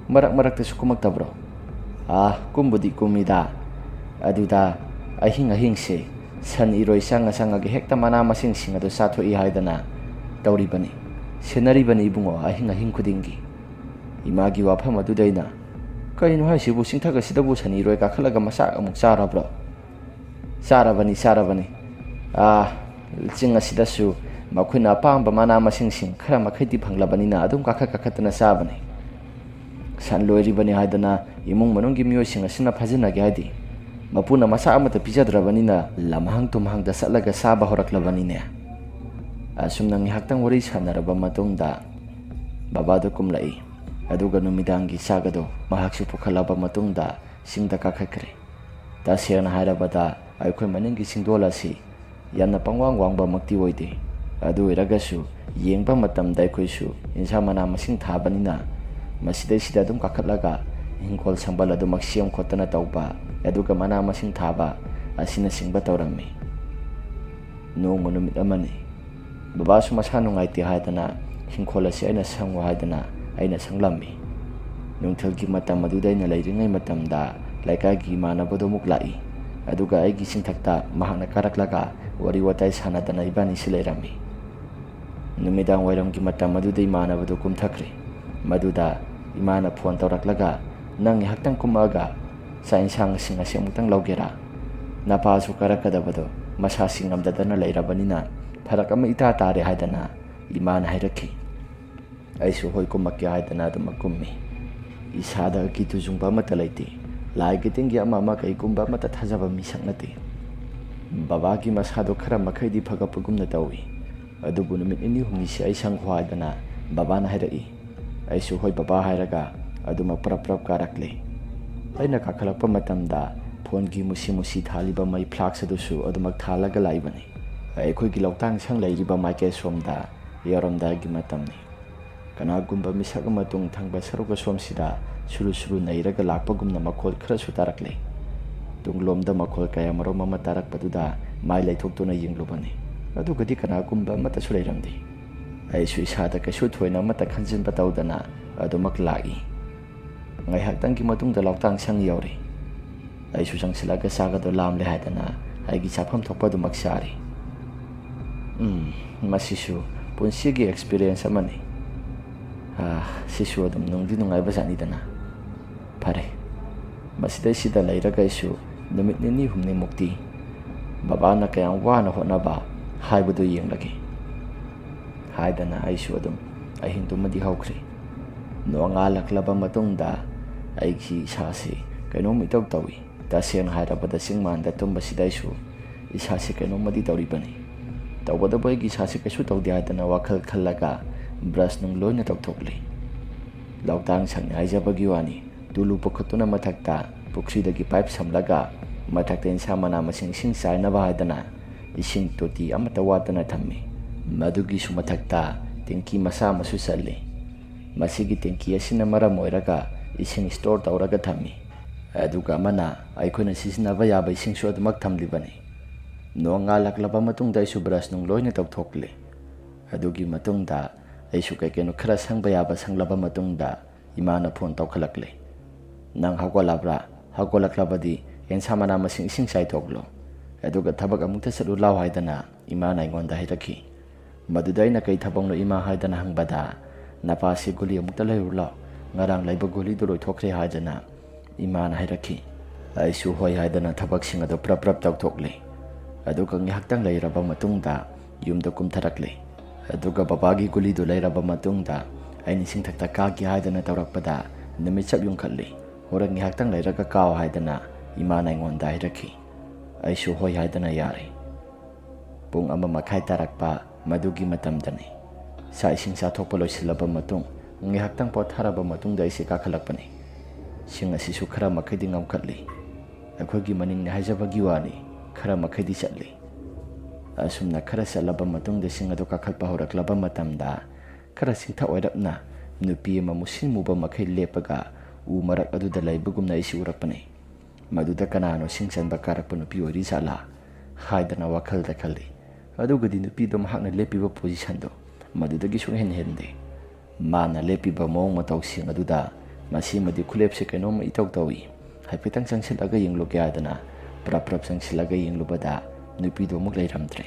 ꯃꯔꯛ ꯃꯔꯛꯇꯁꯨ ꯀꯨꯝꯃꯛꯇꯕ꯭ꯔꯣ?" "ꯑꯥ, ꯀꯨꯝꯕꯨꯗꯤ ꯀꯨꯝꯃꯤꯗ꯫ ꯑꯗꯨꯗ ꯑꯍꯤꯡ ꯑꯍꯤꯡꯁꯦ ꯁꯟ ꯏꯔꯣꯏ ꯆꯪꯉ ꯆꯪꯉꯒ ꯍꯦꯛꯇ ꯃꯅꯥ ꯃꯁꯤꯡꯁꯤꯡ ꯑꯗꯨ ꯆꯥꯊꯣꯛꯏ ꯍꯥꯏꯗꯅ ꯇꯧꯔꯤꯕꯅꯤ꯫ ꯁꯦꯟꯅꯔꯤꯕꯅꯤ ꯏꯕꯨꯡꯉꯣ, ꯑꯍꯤꯡ ꯑꯍꯤꯡ ꯈꯨꯗꯤꯡꯒꯤ꯫ ꯏꯃꯥꯒꯤ ꯋꯥꯐꯝ ꯑꯗꯨꯗ ꯑꯩꯅ, "ꯀꯩꯅꯣ ꯍꯥꯏꯁꯤꯕꯨ, ꯆꯤꯡꯊꯛ ꯑꯁꯤꯗꯕꯨ ꯁꯟ ꯏꯔꯣꯏ ꯀꯥꯈꯠꯂꯒ ꯃꯆꯥꯛ ꯑꯃꯨꯛ ꯆꯥꯔꯕ꯭ꯔꯣ?" "ꯆꯥꯔꯕꯅꯤ, ꯆꯥꯔꯕꯅꯤ꯫ ꯑꯥ, ꯆꯤꯡ ꯑꯁꯤꯗꯁꯨ ꯃꯈꯣꯏꯅ ꯑꯄꯥꯝꯕ ꯃꯅꯥ ꯃꯁꯤꯡꯁꯤꯡ ꯈꯔ ꯃꯈꯩꯗꯤ ꯐꯪꯂꯕꯅꯤꯅ ꯑꯗꯨꯝ ꯀꯥꯈꯠ ꯀꯥꯈꯠꯇꯅ ꯆꯥꯕꯅꯤ꯫ ꯁꯟ ꯂꯣꯏꯔꯤꯕꯅꯤ ꯍꯥꯏꯗꯅ ꯏꯃꯨꯡ ꯃꯅꯨꯡꯒꯤ ꯃꯤꯑꯣꯏꯁꯤꯡ ꯑꯁꯤꯅ ꯐꯥꯖꯤꯟꯅꯒꯦ ꯍꯥꯏꯗꯤ, ꯃꯄꯨꯅ ꯃꯆꯥ ꯑꯃꯠꯇ ꯄꯤꯖꯗ꯭ꯔꯕꯅꯤꯅ ꯂꯝꯍꯥꯡ ꯇꯨꯝꯍꯥꯡꯗ ꯆꯠꯂꯒ ꯆꯥꯕ ꯍꯧꯔꯛꯂꯕꯅꯤꯅꯦ꯫" ꯑꯁꯨꯝꯅ ꯉꯥꯏꯍꯥꯛꯇꯪ ꯋꯥꯔꯤ ꯁꯥꯟꯅꯔꯕ ꯃꯇꯨꯡꯗ ꯕꯕꯥꯗꯨ ꯀꯨꯝꯂꯛꯏ꯫ ꯑꯗꯨꯒ ꯅꯨꯃꯤꯗꯥꯡꯒꯤ ꯆꯥꯛ ꯑꯗꯨ ꯃꯍꯥꯛꯁꯨ ꯄꯨꯈꯠꯂꯕ ꯃꯇꯨꯡꯗ ꯆꯤꯡꯗ ꯀꯥꯈꯠꯈ꯭ꯔꯦ꯫ ꯇꯁꯦꯡꯅ ꯍꯥꯏꯔꯕꯗ ꯑꯩꯈꯣꯏ ꯃꯅꯤꯡꯒꯤ ꯆꯤꯡꯗꯣꯜ ꯑꯁꯤ ꯌꯥꯝꯅ ꯄꯪꯋꯥꯡ ꯋꯥꯡꯕꯃꯛꯇꯤ ꯑꯣꯏꯗꯦ꯫ ꯑꯗꯨ ꯑꯣꯏꯔꯒꯁꯨ ꯌꯦꯡꯕ ꯃꯇꯝꯗ ꯑꯩꯈꯣꯏꯁꯨ ꯏꯟꯁꯥꯡ ꯃꯅꯥ ꯃꯁꯤꯡ ꯊꯥꯕꯅꯤꯅ ꯃꯁꯤꯗꯩꯁꯤꯗ ꯑꯗꯨꯝ ꯀꯥꯈꯠꯂꯒ ꯏꯪꯈꯣꯜ ꯁꯝꯕꯜ ꯑꯗꯨꯃꯛ ꯁꯦꯝ ꯈꯣꯠꯇꯅ ꯇꯧꯕ, ꯑꯗꯨꯒ ꯃꯅꯥ ꯃꯁꯤꯡ ꯊꯥꯕ ꯑꯁꯤꯅꯆꯤꯡꯕ ꯇꯧꯔꯝꯃꯤ꯫ ꯅꯣꯡꯃ ꯅꯨꯃꯤꯠ ꯑꯃꯅꯤ꯫ ꯕꯕꯥꯁꯨ ꯃꯁꯥ ꯅꯨꯡꯉꯥꯏꯇꯦ ꯍꯥꯏꯗꯅ ꯏꯪꯈꯣꯜ ꯑꯁꯤ ꯑꯩꯅ ꯁꯪꯉꯨ ꯍꯥꯏꯗꯅ ꯑꯩꯅ ꯁꯪꯂꯝꯃꯤ꯫ ꯅꯨꯡꯊꯤꯜꯒꯤ ꯃꯇꯝ ꯑꯗꯨꯗ ꯑꯩꯅ ꯂꯩꯔꯤꯉꯩ ꯃꯇꯝꯗ ꯂꯩꯀꯥꯏꯒꯤ ꯏꯃꯥꯟꯅꯕꯗꯨ ꯑꯃꯨꯛ ꯂꯥꯛꯏ꯫ ꯑꯗꯨꯒ ꯑꯩꯒꯤ ꯆꯤꯡꯊꯛꯇ ꯃꯍꯥꯛꯅ ꯀꯥꯔꯛꯂꯒ ꯋꯥꯔꯤ ꯋꯥꯇꯥꯏ ꯁꯥꯟꯅꯗꯅ ꯏꯕꯥꯅꯤꯁꯤ ꯂꯩꯔꯝꯃꯤ꯫ ꯅꯨꯃꯤꯗꯥꯡ ꯋꯥꯏꯔꯝꯒꯤ ꯃꯇꯝ ꯑꯗꯨꯗ ꯏꯃꯥꯟꯅꯕꯗꯨ ꯀꯨꯝꯊꯈ꯭ꯔꯦ꯫ ꯃꯗꯨꯗ ꯏꯃꯥꯅ ꯐꯣꯟ ꯇꯧꯔꯛꯂꯒ, "ꯅꯪ ꯉꯥꯏꯍꯥꯛꯇꯪ ꯀꯨꯝꯃꯛꯑꯒ ꯆꯥꯛ ꯏꯟꯁꯥꯡꯁꯤꯡ ꯑꯁꯤ ꯑꯃꯨꯛꯇꯪ ꯂꯧꯒꯦꯔꯥ? ꯅꯄꯥꯁꯨ ꯀꯥꯔꯛꯀꯗꯕꯗꯣ ꯃꯁꯥꯁꯤ ꯉꯝꯗꯗꯅ ꯂꯩꯔꯕꯅꯤꯅ ꯐꯔꯛ ꯑꯃ ꯏꯇꯥ ꯇꯥꯔꯦ" ꯍꯥꯏꯗꯅ ꯏꯃꯥꯅ ꯍꯥꯏꯔꯛꯈꯤ꯫ ꯑꯩꯁꯨ ꯍꯣꯏ ꯀꯨꯝꯃꯛꯀꯦ ꯍꯥꯏꯗꯅ ꯑꯗꯨꯃꯛ ꯀꯨꯝꯃꯤ꯫ ꯏꯁꯥꯗ ꯑꯀꯤ ꯇꯨꯖꯨꯡꯕ ꯑꯃꯠꯇ ꯂꯩꯇꯦ꯫ ꯂꯥꯏꯒꯤ ꯇꯤꯟꯒꯤ ꯑꯃ ꯑꯃ ꯀꯩꯒꯨꯝꯕ ꯑꯃꯠꯇ ꯊꯥꯖꯕ ꯃꯤꯁꯛ ꯅꯠꯇꯦ꯫ ꯕꯕꯥꯒꯤ ꯃꯁꯥꯗꯣ ꯈꯔ ꯃꯈꯩꯗꯤ ꯐꯒꯠꯄꯒꯨꯝꯅ ꯇꯧꯏ꯫ ꯑꯗꯨꯕꯨ ꯅꯨꯃꯤꯠ ꯅꯤꯅꯤ ꯍꯨꯝꯅꯤꯁꯤ ꯑꯩ ꯁꯪꯈꯣ ꯍꯥꯏꯗꯅ ꯕꯕꯥꯅ ꯍꯥꯏꯔꯛꯏ꯫ ꯑꯩꯁꯨ ꯍꯣꯏ ꯕꯕꯥ ꯍꯥꯏꯔꯒ ꯑꯗꯨꯃꯛ ꯄ꯭ꯔꯞ ꯄ꯭ꯔꯞ ꯀꯥꯔꯛꯂꯦ꯫ ꯑꯩꯅ ꯀꯥꯈꯠꯂꯛꯄ ꯃꯇꯝꯗ ꯐꯣꯟꯒꯤ ꯃꯨꯁꯤ ꯃꯨꯁꯤ ꯊꯥꯜꯂꯤꯕ ꯃꯩ ꯐ꯭ꯂꯥꯛꯁ ꯑꯗꯨꯁꯨ ꯑꯗꯨꯃꯛ ꯊꯥꯜꯂꯒ ꯂꯥꯛꯏꯕꯅꯤ꯫ ꯑꯩꯈꯣꯏꯒꯤ ꯂꯧꯇꯥꯡ ꯁꯪ ꯂꯩꯔꯤꯕ ꯃꯥꯏꯀꯩ ꯁꯣꯝꯗ ꯌꯧꯔꯝꯗꯥꯏꯒꯤ ꯃꯇꯝꯅꯤ꯫ ꯀꯅꯥꯒꯨꯝꯕ ꯃꯤꯁꯛ ꯑꯃ ꯇꯨꯡ ꯊꯪꯕ ꯁꯔꯨꯛ ꯑꯁꯣꯝꯁꯤꯗ ꯁꯨꯔꯨ ꯁꯨꯔꯨ ꯅꯩꯔꯒ ꯂꯥꯛꯄꯒꯨꯝꯅ ꯃꯈꯣꯜ ꯈꯔꯁꯨ ꯇꯥꯔꯛꯂꯦ꯫ ꯇꯨꯡꯂꯣꯝꯗ ꯃꯈꯣꯜ ꯀꯌꯥ ꯃꯔꯨꯝ ꯑꯃ ꯇꯥꯔꯛꯄꯗꯨꯗ ꯃꯥꯏ ꯂꯩꯊꯣꯛꯇꯨꯅ ꯌꯦꯡꯂꯨꯕꯅꯤ꯫ ꯑꯗꯨꯒꯗꯤ ꯀꯅꯥꯒꯨꯝꯕ ꯑꯃꯠꯇꯁꯨ ꯂꯩꯔꯝꯗꯦ꯫ ꯑꯩꯁꯨ ꯏꯁꯥꯗ ꯀꯩꯁꯨ ꯊꯣꯏꯅ ꯑꯃꯠꯇ ꯈꯟꯖꯤꯟꯕ ꯇꯧꯗꯅ ꯑꯗꯨꯃꯛ ꯂꯥꯛꯏ꯫ ꯉꯥꯏꯍꯥꯛꯇꯪꯒꯤ ꯃꯇꯨꯡꯗ ꯂꯧꯇꯥꯡ ꯁꯪ ꯌꯧꯔꯦ꯫ ꯑꯩꯁꯨ ꯆꯪꯁꯤꯜꯂꯒ ꯆꯥꯒꯗꯣ ꯂꯥꯝꯂꯦ ꯍꯥꯏꯗꯅ ꯑꯩꯒꯤ ꯆꯥꯐꯝ ꯊꯣꯛꯄ ꯑꯗꯨꯃꯛ ꯆꯥꯔꯤ꯫ ꯎꯝ, ꯃꯁꯤꯁꯨ ꯄꯨꯟꯁꯤꯒꯤ ꯑꯦꯛꯁꯄꯤꯔꯤꯌꯦꯟꯁ ꯑꯃꯅꯤ꯫ ꯑꯥ, ꯁꯤꯁꯨ ꯑꯗꯨꯝ ꯅꯨꯡꯗꯤ ꯅꯨꯡꯉꯥꯏꯕ ꯖꯥꯠꯅꯤꯗꯅ꯫ ꯐꯔꯦ, ꯃꯁꯤꯗꯩꯁꯤꯗ ꯂꯩꯔꯒ ꯑꯩꯁꯨ ꯅꯨꯃꯤꯠ ꯅꯤꯅꯤ ꯍꯨꯝꯅꯤꯃꯨꯛꯇꯤ ꯕꯕꯥꯅ ꯀꯌꯥꯝ ꯋꯥꯅ ꯍꯣꯠꯅꯕ ꯍꯥꯏꯕꯗꯨ ꯌꯦꯡꯂꯒꯦ ꯍꯥꯏꯗꯅ ꯑꯩꯁꯨ ꯑꯗꯨꯝ ꯑꯍꯤꯡ ꯇꯨꯝꯃꯗꯤ ꯍꯧꯈ꯭ꯔꯦ꯫ ꯅꯣꯡꯉꯥꯜꯂꯛꯂꯕ ꯃꯇꯨꯡꯗ ꯑꯩꯒꯤ ꯏꯁꯥꯁꯤ ꯀꯩꯅꯣꯝ ꯏꯇꯧ ꯇꯧꯏ꯫ ꯇꯁꯦꯡꯅ ꯍꯥꯏꯔꯕꯗ ꯆꯤꯡ ꯃꯥꯟꯗ ꯇꯨꯝꯕꯁꯤꯗ ꯑꯩꯁꯨ ꯏꯁꯥꯁꯤ ꯀꯩꯅꯣꯝꯃꯗꯤ ꯇꯧꯔꯤꯕꯅꯤ꯫ ꯇꯧꯕꯇꯕꯨ ꯑꯩꯒꯤ ꯏꯁꯥꯁꯤ ꯀꯩꯁꯨ ꯇꯧꯗꯦ ꯍꯥꯏꯗꯅ ꯋꯥꯈꯜ ꯈꯜꯂꯒ ꯕ꯭ꯔꯁ ꯅꯨꯡ ꯂꯣꯏꯅ ꯇꯧꯊꯣꯛꯂꯤ꯫ ꯂꯧꯇꯥꯡ ꯁꯪꯅꯤ ꯍꯥꯏꯖꯕꯒꯤ ꯋꯥꯅꯤ꯫ ꯇꯨꯂꯨ ꯄꯨꯈꯠꯇꯨꯅ ꯃꯊꯛꯇ ꯄꯨꯈ꯭ꯔꯤꯗꯒꯤ ꯄꯥꯏꯞ ꯁꯝꯂꯒ ꯃꯊꯛꯇ ꯏꯟꯁꯥꯡ ꯃꯅꯥ ꯃꯁꯤꯡ ꯏꯁꯤꯡ ꯆꯥꯏꯅꯕ ꯍꯥꯏꯗꯅ ꯏꯁꯤꯡ ꯇꯣꯇꯤ ꯑꯃꯠꯇ ꯋꯥꯠꯇꯅ ꯊꯝꯃꯤ꯫ ꯃꯗꯨꯒꯤꯁꯨ ꯃꯊꯛꯇ ꯇꯦꯡꯀꯤ ꯃꯆꯥ ꯑꯃꯁꯨ ꯆꯜꯂꯤ꯫ ꯃꯁꯤꯒꯤ ꯇꯦꯡꯀꯤ ꯑꯁꯤꯅ ꯃꯔꯝ ꯑꯣꯏꯔꯒ ꯏꯁꯤꯡ ꯁ꯭ꯇꯣꯔ ꯇꯧꯔꯒ ꯊꯝꯃꯤ꯫ ꯑꯗꯨꯒ ꯑꯃꯅ ꯑꯩꯈꯣꯏꯅ ꯁꯤꯖꯤꯟꯅꯕ ꯌꯥꯕ ꯏꯁꯤꯡꯁꯨ ꯑꯗꯨꯃꯛ ꯊꯝꯂꯤꯕꯅꯤ꯫ ꯅꯣꯡꯉꯥꯜꯂꯛꯂꯕ ꯃꯇꯨꯡꯗ ꯑꯩꯁꯨ ꯕ꯭ꯔꯁ ꯅꯨꯡ ꯂꯣꯏꯅ ꯇꯧꯊꯣꯛꯂꯦ꯫ ꯑꯗꯨꯒꯤ ꯃꯇꯨꯡꯗ ꯑꯩꯁꯨ ꯀꯩ ꯀꯩꯅꯣ ꯈꯔ ꯁꯪꯕ ꯌꯥꯕ ꯁꯪꯂꯕ ꯃꯇꯨꯡꯗ ꯏꯃꯥꯅ ꯐꯣꯟ ꯇꯧꯈꯠꯂꯛꯂꯦ꯫ "ꯅꯪ ꯍꯧꯒꯠꯂꯕ꯭ꯔꯥ? ꯍꯧꯒꯠꯂꯛꯂꯕꯗꯤ ꯑꯦꯟꯁꯥ ꯃꯅꯥ ꯃꯁꯤꯡ ꯏꯁꯤꯡ ꯆꯥꯏꯊꯣꯛꯂꯣ꯫ ꯑꯗꯨꯒ ꯊꯕꯛ ꯑꯃꯨꯛꯇ ꯆꯠꯂꯨ ꯂꯥꯎ" ꯍꯥꯏꯗꯅ ꯏꯃꯥꯅ ꯑꯩꯉꯣꯟꯗ ꯍꯥꯏꯔꯛꯈꯤ꯫ ꯃꯗꯨꯗ ꯑꯩꯅ "ꯀꯩ ꯊꯕꯛꯅꯣ ꯏꯃꯥ?" ꯍꯥꯏꯗꯅ ꯍꯪꯕꯗ, "ꯅꯄꯥꯁꯤ ꯒꯨꯂꯤ ꯑꯃꯨꯛꯇ ꯂꯩꯔꯨ ꯂꯥꯎ, ꯉꯔꯥꯡ ꯂꯩꯕ ꯒꯨꯂꯤꯗꯨ ꯂꯣꯏꯊꯣꯛꯈ꯭ꯔꯦ" ꯍꯥꯏꯗꯅ ꯏꯃꯥꯅ ꯍꯥꯏꯔꯛꯈꯤ꯫ ꯑꯩꯁꯨ ꯍꯣꯏ ꯍꯥꯏꯗꯅ ꯊꯕꯛꯁꯤꯡ ꯑꯗꯨ ꯄ꯭ꯔꯞ ꯄ꯭ꯔꯞ ꯇꯧꯊꯣꯛꯂꯦ꯫ ꯑꯗꯨꯒ ꯉꯥꯏꯍꯥꯛꯇꯪ ꯂꯩꯔꯕ ꯃꯇꯨꯡꯗ ꯌꯨꯝꯗ ꯀꯨꯝꯊꯔꯛꯂꯦ꯫ ꯑꯗꯨꯒ ꯕꯕꯥꯒꯤ ꯒꯨꯂꯤꯗꯨ ꯂꯩꯔꯕ ꯃꯇꯨꯡꯗ ꯑꯩꯅ ꯏꯁꯤꯡꯊꯛꯇ ꯀꯥꯒꯦ ꯍꯥꯏꯗꯅ ꯇꯧꯔꯛꯄꯗ ꯅꯨꯃꯤꯠ ꯆꯞ ꯌꯨꯡꯈꯠꯂꯤ꯫ "ꯍꯣꯔꯦꯟ ꯉꯥꯏꯍꯥꯛꯇꯪ ꯂꯩꯔꯒ ꯀꯥꯎ" ꯍꯥꯏꯗꯅ ꯏꯃꯥꯅ ꯑꯩꯉꯣꯟꯗ ꯍꯥꯏꯔꯛꯈꯤ꯫ ꯑꯩꯁꯨ ꯍꯣꯏ ꯍꯥꯏꯗꯅ ꯌꯥꯔꯦ꯫ ꯄꯨꯡ ꯑꯃ ꯃꯈꯥꯏ ꯇꯥꯔꯛꯄ ꯃꯗꯨꯒꯤ ꯃꯇꯝꯗꯅꯤ꯫ ꯆꯥꯛ ꯏꯁꯤꯡ ꯆꯥꯊꯣꯛꯄ ꯂꯣꯏꯁꯤꯜꯂꯕ ꯃꯇꯨꯡ, ꯉꯥꯏꯍꯥꯛꯇꯪ ꯄꯣꯊꯥꯔꯕ ꯃꯇꯨꯡꯗ ꯑꯩꯁꯦ ꯀꯥꯈꯠꯂꯛꯄꯅꯤ꯫ ꯁꯤꯡ ꯑꯁꯤꯁꯨ ꯈꯔ ꯃꯈꯩꯗꯤ ꯉꯝꯈꯠꯂꯤ꯫ ꯑꯩꯈꯣꯏꯒꯤ ꯃꯅꯤꯡꯅꯤ ꯍꯥꯏꯖꯕꯒꯤ ꯋꯥꯅꯤ, ꯈꯔ ꯃꯈꯩꯗꯤ ꯆꯠꯂꯤ꯫ ꯑꯁꯨꯝꯅ ꯈꯔ ꯆꯠꯂꯕ ꯃꯇꯨꯡꯗ ꯁꯤꯡ ꯑꯗꯨ ꯀꯥꯈꯠꯄ ꯍꯧꯔꯛꯂꯕ ꯃꯇꯝꯗ, ꯈꯔ ꯆꯤꯡꯊꯛ ꯑꯣꯏꯔꯞꯅ ꯅꯨꯄꯤ ꯑꯃ ꯃꯨꯁꯤꯟ ꯃꯨꯕ ꯃꯈꯩ ꯂꯦꯞꯄꯒ ꯎ ꯃꯔꯛ ꯑꯗꯨꯗ ꯂꯩꯕꯒꯨꯝꯅ ꯑꯩꯁꯤ ꯎꯔꯛꯄꯅꯤ꯫ ꯃꯗꯨꯗ ꯀꯅꯥꯅꯣ ꯁꯤꯡ ꯆꯟꯕ ꯀꯥꯔꯛꯄ ꯅꯨꯄꯤ ꯑꯣꯏꯔꯤ ꯖꯥꯠꯂꯥ ꯍꯥꯏꯗꯅ ꯋꯥꯈꯜꯗ ꯈꯜꯂꯤ꯫ ꯑꯗꯨꯒꯗꯤ ꯅꯨꯄꯤꯗꯣ ꯃꯍꯥꯛꯅ ꯂꯦꯞꯄꯤꯕ ꯄꯣꯖꯤꯁꯟꯗꯣ ꯃꯗꯨꯗꯒꯤ ꯁꯨꯡꯍꯦꯟ ꯍꯦꯟꯗꯦ꯫ ꯃꯥꯅ ꯂꯦꯞꯄꯤꯕ ꯃꯑꯣꯡ ꯃꯇꯧꯁꯤꯡ ꯑꯗꯨꯗ ꯃꯁꯤꯃꯗꯤ ꯈꯨꯂꯦꯞꯁꯦ ꯀꯩꯅꯣꯝꯃ ꯏꯇꯧ ꯇꯧꯏ꯫ ꯍꯥꯏꯐꯦꯠꯇꯪ ꯆꯪꯁꯤꯜꯂꯒ ꯌꯦꯡꯂꯨꯒꯦ ꯍꯥꯏꯗꯅ ꯄ꯭ꯔꯞ ꯄ꯭ꯔꯞ ꯆꯪꯁꯤꯜꯂꯒ ꯌꯦꯡꯂꯨꯕꯗ ꯅꯨꯄꯤꯗꯨ ꯑꯃꯨꯛ ꯂꯩꯔꯝꯗ꯭ꯔꯦ꯫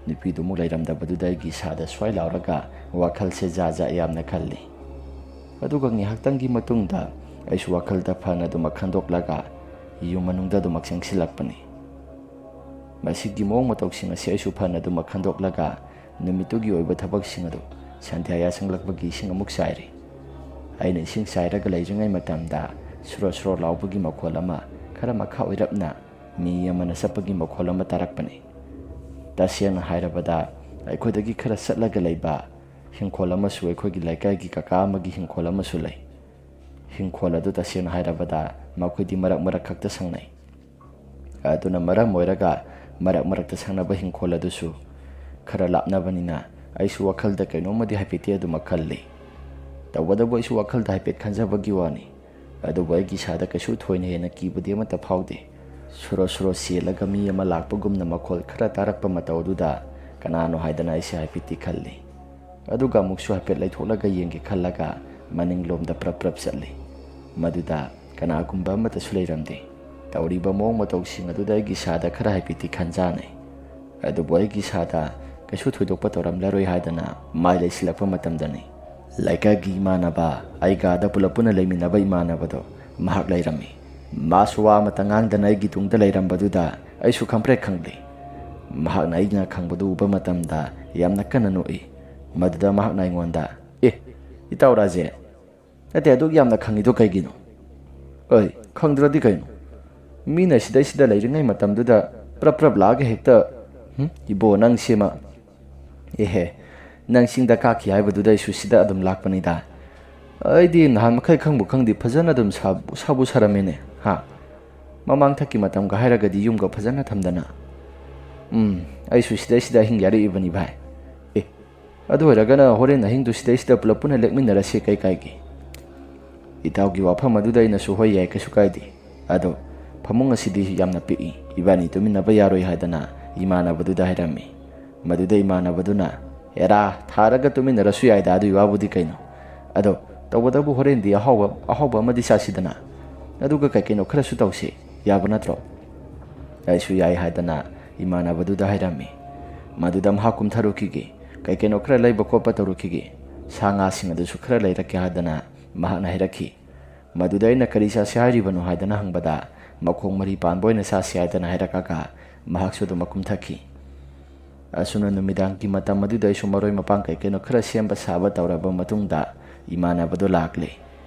ꯅꯨꯄꯤꯗꯨ ꯑꯃꯨꯛ ꯂꯩꯔꯝꯗꯕꯗꯨꯗ ꯑꯩꯒꯤ ꯏꯁꯥꯗ ꯁ꯭ꯋꯥꯏ ꯂꯥꯎꯔꯒ ꯋꯥꯈꯜꯁꯦ ꯖꯥ ꯖꯥ ꯌꯥꯝꯅ ꯈꯜꯂꯤ꯫ ꯑꯗꯨꯒ ꯉꯥꯏꯍꯥꯛꯇꯪꯒꯤ ꯃꯇꯨꯡꯗ ꯑꯩꯁꯨ ꯋꯥꯈꯜꯗ ꯐꯅ ꯑꯗꯨꯃꯛ ꯈꯟꯗꯣꯛꯂꯒ ꯌꯨꯝ ꯃꯅꯨꯡꯗ ꯑꯗꯨꯃꯛ ꯆꯪꯁꯤꯜꯂꯛꯄꯅꯤ꯫ ꯃꯁꯤꯒꯤ ꯃꯑꯣꯡ ꯃꯇꯧꯁꯤꯡ ꯑꯁꯤ ꯑꯩꯁꯨ ꯐꯅ ꯑꯗꯨꯃꯛ ꯈꯟꯗꯣꯛꯂꯒ ꯅꯨꯃꯤꯠꯇꯨꯒꯤ ꯑꯣꯏꯕ ꯊꯕꯛꯁꯤꯡ ꯑꯗꯨ ꯁꯟꯙ꯭ꯌꯥ ꯌꯥꯆꯪꯂꯛꯄꯒꯤ ꯏꯁꯤꯡ ꯑꯃꯨꯛ ꯆꯥꯏꯔꯤ꯫ ꯑꯩꯅ ꯏꯁꯤꯡ ꯆꯥꯏꯔꯒ ꯂꯩꯔꯤꯉꯩ ꯃꯇꯝꯗ ꯁꯨꯔꯣ ꯁꯨꯔꯣ ꯂꯥꯎꯕꯒꯤ ꯃꯈꯣꯜ ꯑꯃ ꯈꯔ ꯃꯈꯥ ꯑꯣꯏꯔꯞꯅ ꯃꯤ ꯑꯃꯅ ꯆꯠꯄꯒꯤ ꯃꯈꯣꯜ ꯑꯃ ꯇꯥꯔꯛꯄꯅꯤ꯫ ꯇꯁꯦꯡꯅ ꯍꯥꯏꯔꯕꯗ ꯑꯩꯈꯣꯏꯗꯒꯤ ꯈꯔ ꯆꯠꯂꯒ ꯂꯩꯕ ꯍꯤꯡꯈꯣꯜ ꯑꯃꯁꯨ ꯑꯩꯈꯣꯏꯒꯤ ꯂꯩꯀꯥꯏꯒꯤ ꯀꯀꯥ ꯑꯃꯒꯤ ꯍꯤꯡꯈꯣꯜ ꯑꯃꯁꯨ ꯂꯩ꯫ ꯍꯤꯡꯈꯣꯜ ꯑꯗꯨ ꯇꯁꯦꯡꯅ ꯍꯥꯏꯔꯕꯗ ꯃꯈꯣꯏꯗꯤ ꯃꯔꯛ ꯃꯔꯛ ꯈꯛꯇ ꯁꯪꯅꯩ꯫ ꯑꯗꯨꯅ ꯃꯔꯝ ꯑꯣꯏꯔꯒ ꯃꯔꯛ ꯃꯔꯛꯇ ꯁꯪꯅꯕ ꯍꯤꯡꯈꯣꯜ ꯑꯗꯨꯁꯨ ꯈꯔ ꯂꯥꯞꯅꯕꯅꯤꯅ ꯑꯩꯁꯨ ꯋꯥꯈꯜꯗ ꯀꯩꯅꯣꯝꯃꯗꯤ ꯍꯥꯏꯐꯦꯠꯇꯤ ꯑꯗꯨꯃꯛ ꯈꯜꯂꯤ꯫ ꯇꯧꯕꯇꯕꯨ ꯑꯩꯁꯨ ꯋꯥꯈꯜꯗ ꯍꯥꯏꯐꯦꯠ ꯈꯟꯖꯕꯒꯤ ꯋꯥꯅꯤ꯫ ꯑꯗꯨꯕꯨ ꯑꯩꯒꯤ ꯏꯁꯥꯗ ꯀꯩꯁꯨ ꯊꯣꯏꯅ ꯍꯦꯟꯅ ꯀꯤꯕꯗꯤ ꯑꯃꯠꯇ ꯐꯥꯎꯗꯦ꯫ ꯁꯨꯔꯣ ꯁꯨꯔꯣ ꯆꯦꯜꯂꯒ ꯃꯤ ꯑꯃ ꯂꯥꯛꯄꯒꯨꯝꯅ ꯃꯈꯣꯜ ꯈꯔ ꯇꯥꯔꯛꯄ ꯃꯇꯧ ꯑꯗꯨꯗ ꯀꯅꯥꯅꯣ ꯍꯥꯏꯗꯅ ꯑꯩꯁꯦ ꯍꯥꯏꯐꯦꯠꯇꯤ ꯈꯜꯂꯤ꯫ ꯑꯗꯨꯒ ꯑꯃꯨꯛꯁꯨ ꯍꯥꯏꯐꯦꯠ ꯂꯩꯊꯣꯛꯂꯒ ꯌꯦꯡꯒꯦ ꯈꯜꯂꯒ ꯃꯅꯤꯡꯂꯣꯝꯗ ꯄ꯭ꯔꯞ ꯄ꯭ꯔꯞ ꯆꯠꯂꯤ꯫ ꯃꯗꯨꯗ ꯀꯅꯥꯒꯨꯝꯕ ꯑꯃꯠꯇꯁꯨ ꯂꯩꯔꯝꯗꯦ꯫ ꯇꯧꯔꯤꯕ ꯃꯑꯣꯡ ꯃꯇꯧꯁꯤꯡ ꯑꯗꯨꯗ ꯑꯩꯒꯤ ꯏꯁꯥꯗ ꯈꯔ ꯍꯥꯏꯐꯦꯠꯇꯤ ꯈꯟꯖꯥꯅꯩ꯫ ꯑꯗꯨꯕꯨ ꯑꯩꯒꯤ ꯏꯁꯥꯗ ꯀꯩꯁꯨ ꯊꯣꯏꯗꯣꯛꯄ ꯇꯧꯔꯝꯂꯔꯣꯏ ꯍꯥꯏꯗꯅ ꯃꯥꯏ ꯂꯩꯁꯤꯜꯂꯛꯄ ꯃꯇꯝꯗꯅꯤ꯫ ꯂꯩꯀꯥꯏꯒꯤ ꯏꯃꯥꯟꯅꯕ, ꯑꯩꯒ ꯑꯥꯗ ꯄꯨꯂꯞ ꯄꯨꯟꯅ ꯂꯩꯃꯤꯟꯅꯕ ꯏꯃꯥꯟꯅꯕꯗꯣ ꯃꯍꯥꯛ ꯂꯩꯔꯝꯃꯤ꯫ ꯃꯥꯁꯨ ꯋꯥ ꯑꯃꯇ ꯉꯥꯡꯗꯅ ꯑꯩꯒꯤ ꯇꯨꯡꯗ ꯂꯩꯔꯝꯕꯗꯨꯗ ꯑꯩꯁꯨ ꯈꯪꯄ꯭ꯔꯦꯛ ꯈꯪꯂꯦ꯫ ꯃꯍꯥꯛꯅ ꯑꯩꯅ ꯈꯪꯕꯗꯨ ꯎꯕ ꯃꯇꯝꯗ ꯌꯥꯝꯅ ꯀꯟꯅ ꯅꯣꯛꯏ꯫ ꯃꯗꯨꯗ ꯃꯍꯥꯛꯅ ꯑꯩꯉꯣꯟꯗ, "ꯑꯦ, ꯏꯇꯥꯎ ꯔꯥꯖꯦꯟ, ꯅꯠꯇꯦ, ꯑꯗꯨꯛ ꯌꯥꯝꯅ ꯈꯪꯉꯤꯗꯣ ꯀꯩꯒꯤꯅꯣ?" "ꯑꯩ ꯈꯪꯗ꯭ꯔꯗꯤ ꯀꯩꯅꯣ? ꯃꯤꯅ ꯁꯤꯗꯩꯁꯤꯗ ꯂꯩꯔꯤꯉꯩ ꯃꯇꯝꯗꯨꯗ ꯄ꯭ꯔꯞ ꯄ꯭ꯔꯞ ꯂꯥꯛꯑꯒ ꯍꯦꯛꯇ, ꯍꯨꯝ, ꯏꯕꯣ, ꯅꯪ ꯁꯤꯃ, ꯑꯦꯍꯦ, ꯅꯪ ꯆꯤꯡꯗ ꯀꯥꯈꯤ ꯍꯥꯏꯕꯗꯨꯗ ꯑꯩꯁꯨ ꯁꯤꯗ ꯑꯗꯨꯝ ꯂꯥꯛꯄꯅꯤꯗ꯫ ꯑꯩꯗꯤ ꯅꯍꯥꯟ ꯃꯈꯩ ꯈꯪꯕꯨ ꯈꯪꯗꯦ, ꯐꯖꯅ ꯑꯗꯨꯝ ꯁꯥꯕꯨ-, ꯁꯥꯕꯨ ꯁꯥꯔꯝꯃꯦꯅꯦ, ꯍꯥ? ꯃꯃꯥꯡ ꯊꯛꯀꯤ ꯃꯇꯝꯒ ꯍꯥꯏꯔꯒꯗꯤ ꯌꯨꯝꯒ ꯐꯖꯅ ꯊꯝꯗꯅ꯫ ꯎꯝ, ꯑꯩꯁꯨ ꯁꯤꯗꯩꯁꯤꯗ ꯑꯍꯤꯡ ꯌꯥꯔꯛꯏꯕꯅꯤ ꯚꯥꯏ꯫ ꯑꯦ, ꯑꯗꯨ ꯑꯣꯏꯔꯒꯅ ꯍꯣꯔꯦꯟ ꯑꯍꯤꯡꯗꯨ ꯁꯤꯗꯩꯁꯤꯗ ꯄꯨꯂꯞ ꯄꯨꯟꯅ ꯂꯦꯛꯃꯤꯟꯅꯔꯁꯦ, ꯀꯩ ꯀꯥꯏꯒꯦ?" ꯏꯇꯥꯎꯒꯤ ꯋꯥꯐꯝ ꯑꯗꯨꯗ ꯑꯩꯅꯁꯨ, "ꯍꯣꯏ, ꯌꯥꯏ, ꯀꯩꯁꯨ ꯀꯥꯏꯗꯦ꯫ ꯑꯗꯣ ꯐꯃꯨꯡ ꯑꯁꯤꯗꯤ ꯌꯥꯝꯅ ꯄꯤꯛꯏ, ꯏꯕꯥꯅꯤ ꯇꯨꯃꯤꯟꯅꯕ ꯌꯥꯔꯣꯏ" ꯍꯥꯏꯗꯅ ꯏꯃꯥꯟꯅꯕꯗꯨꯗ ꯍꯥꯏꯔꯝꯃꯤ꯫ ꯃꯗꯨꯗ ꯏꯃꯥꯟꯅꯕꯗꯨꯅ, "ꯑꯦꯔꯥ, ꯊꯥꯔꯒ ꯇꯨꯃꯤꯟꯅꯔꯁꯨ ꯌꯥꯏꯗ, ꯑꯗꯨꯒꯤ ꯋꯥꯕꯨꯗꯤ ꯀꯩꯅꯣ? ꯑꯗꯣ ꯇꯧꯕꯇꯕꯨ ꯍꯣꯔꯦꯟꯗꯤ ꯑꯍꯥꯎꯕ, ꯑꯍꯥꯎꯕ ꯑꯃꯗꯤ ꯆꯥꯁꯤꯗꯅ?" ꯑꯗꯨꯒ ꯀꯩ ꯀꯩꯅꯣ ꯈꯔꯁꯨ ꯇꯧꯁꯤ, ꯌꯥꯕ ꯅꯠꯇ꯭ꯔꯣ?" ꯑꯩꯁꯨ ꯌꯥꯏ ꯍꯥꯏꯗꯅ ꯏꯃꯥꯟꯅꯕꯗꯨꯗ ꯍꯥꯏꯔꯝꯃꯤ꯫ ꯃꯗꯨꯗ ꯃꯍꯥꯛ ꯀꯨꯝꯊꯔꯨꯈꯤꯒꯦ, ꯀꯩ ꯀꯩꯅꯣ ꯈꯔ ꯂꯩꯕ ꯈꯣꯠꯄ ꯇꯧꯔꯨꯈꯤꯒꯦ, ꯁꯥ ꯉꯥꯁꯤꯡ ꯑꯗꯨꯁꯨ ꯈꯔ ꯂꯩꯔꯛꯀꯦ ꯍꯥꯏꯗꯅ ꯃꯍꯥꯛꯅ ꯍꯥꯏꯔꯛꯈꯤ꯫ ꯃꯗꯨꯗ ꯑꯩꯅ "ꯀꯔꯤ ꯆꯥꯁꯤ ꯍꯥꯏꯔꯤꯕꯅꯣ?" ꯍꯥꯏꯗꯅ ꯍꯪꯕꯗ, "ꯃꯈꯣꯡ ꯃꯔꯤ ꯄꯥꯟꯕ ꯑꯣꯏꯅ ꯆꯥꯁꯤ" ꯍꯥꯏꯗꯅ ꯍꯥꯏꯔꯛꯑꯒ ꯃꯍꯥꯛꯁꯨ ꯑꯗꯨꯃꯛ ꯀꯨꯝꯊꯈꯤ꯫ ꯑꯁꯨꯝꯅ ꯅꯨꯃꯤꯗꯥꯡꯒꯤ ꯃꯇꯝ ꯑꯗꯨꯗ ꯑꯩꯁꯨ ꯃꯔꯣꯏ ꯃꯄꯥꯡ ꯀꯩ ꯀꯩꯅꯣ ꯈꯔ ꯁꯦꯝꯕ ꯁꯥꯕ ꯇꯧꯔꯕ ꯃꯇꯨꯡꯗ ꯏꯃꯥꯟꯅꯕꯗꯨ ꯂꯥꯛꯂꯦ꯫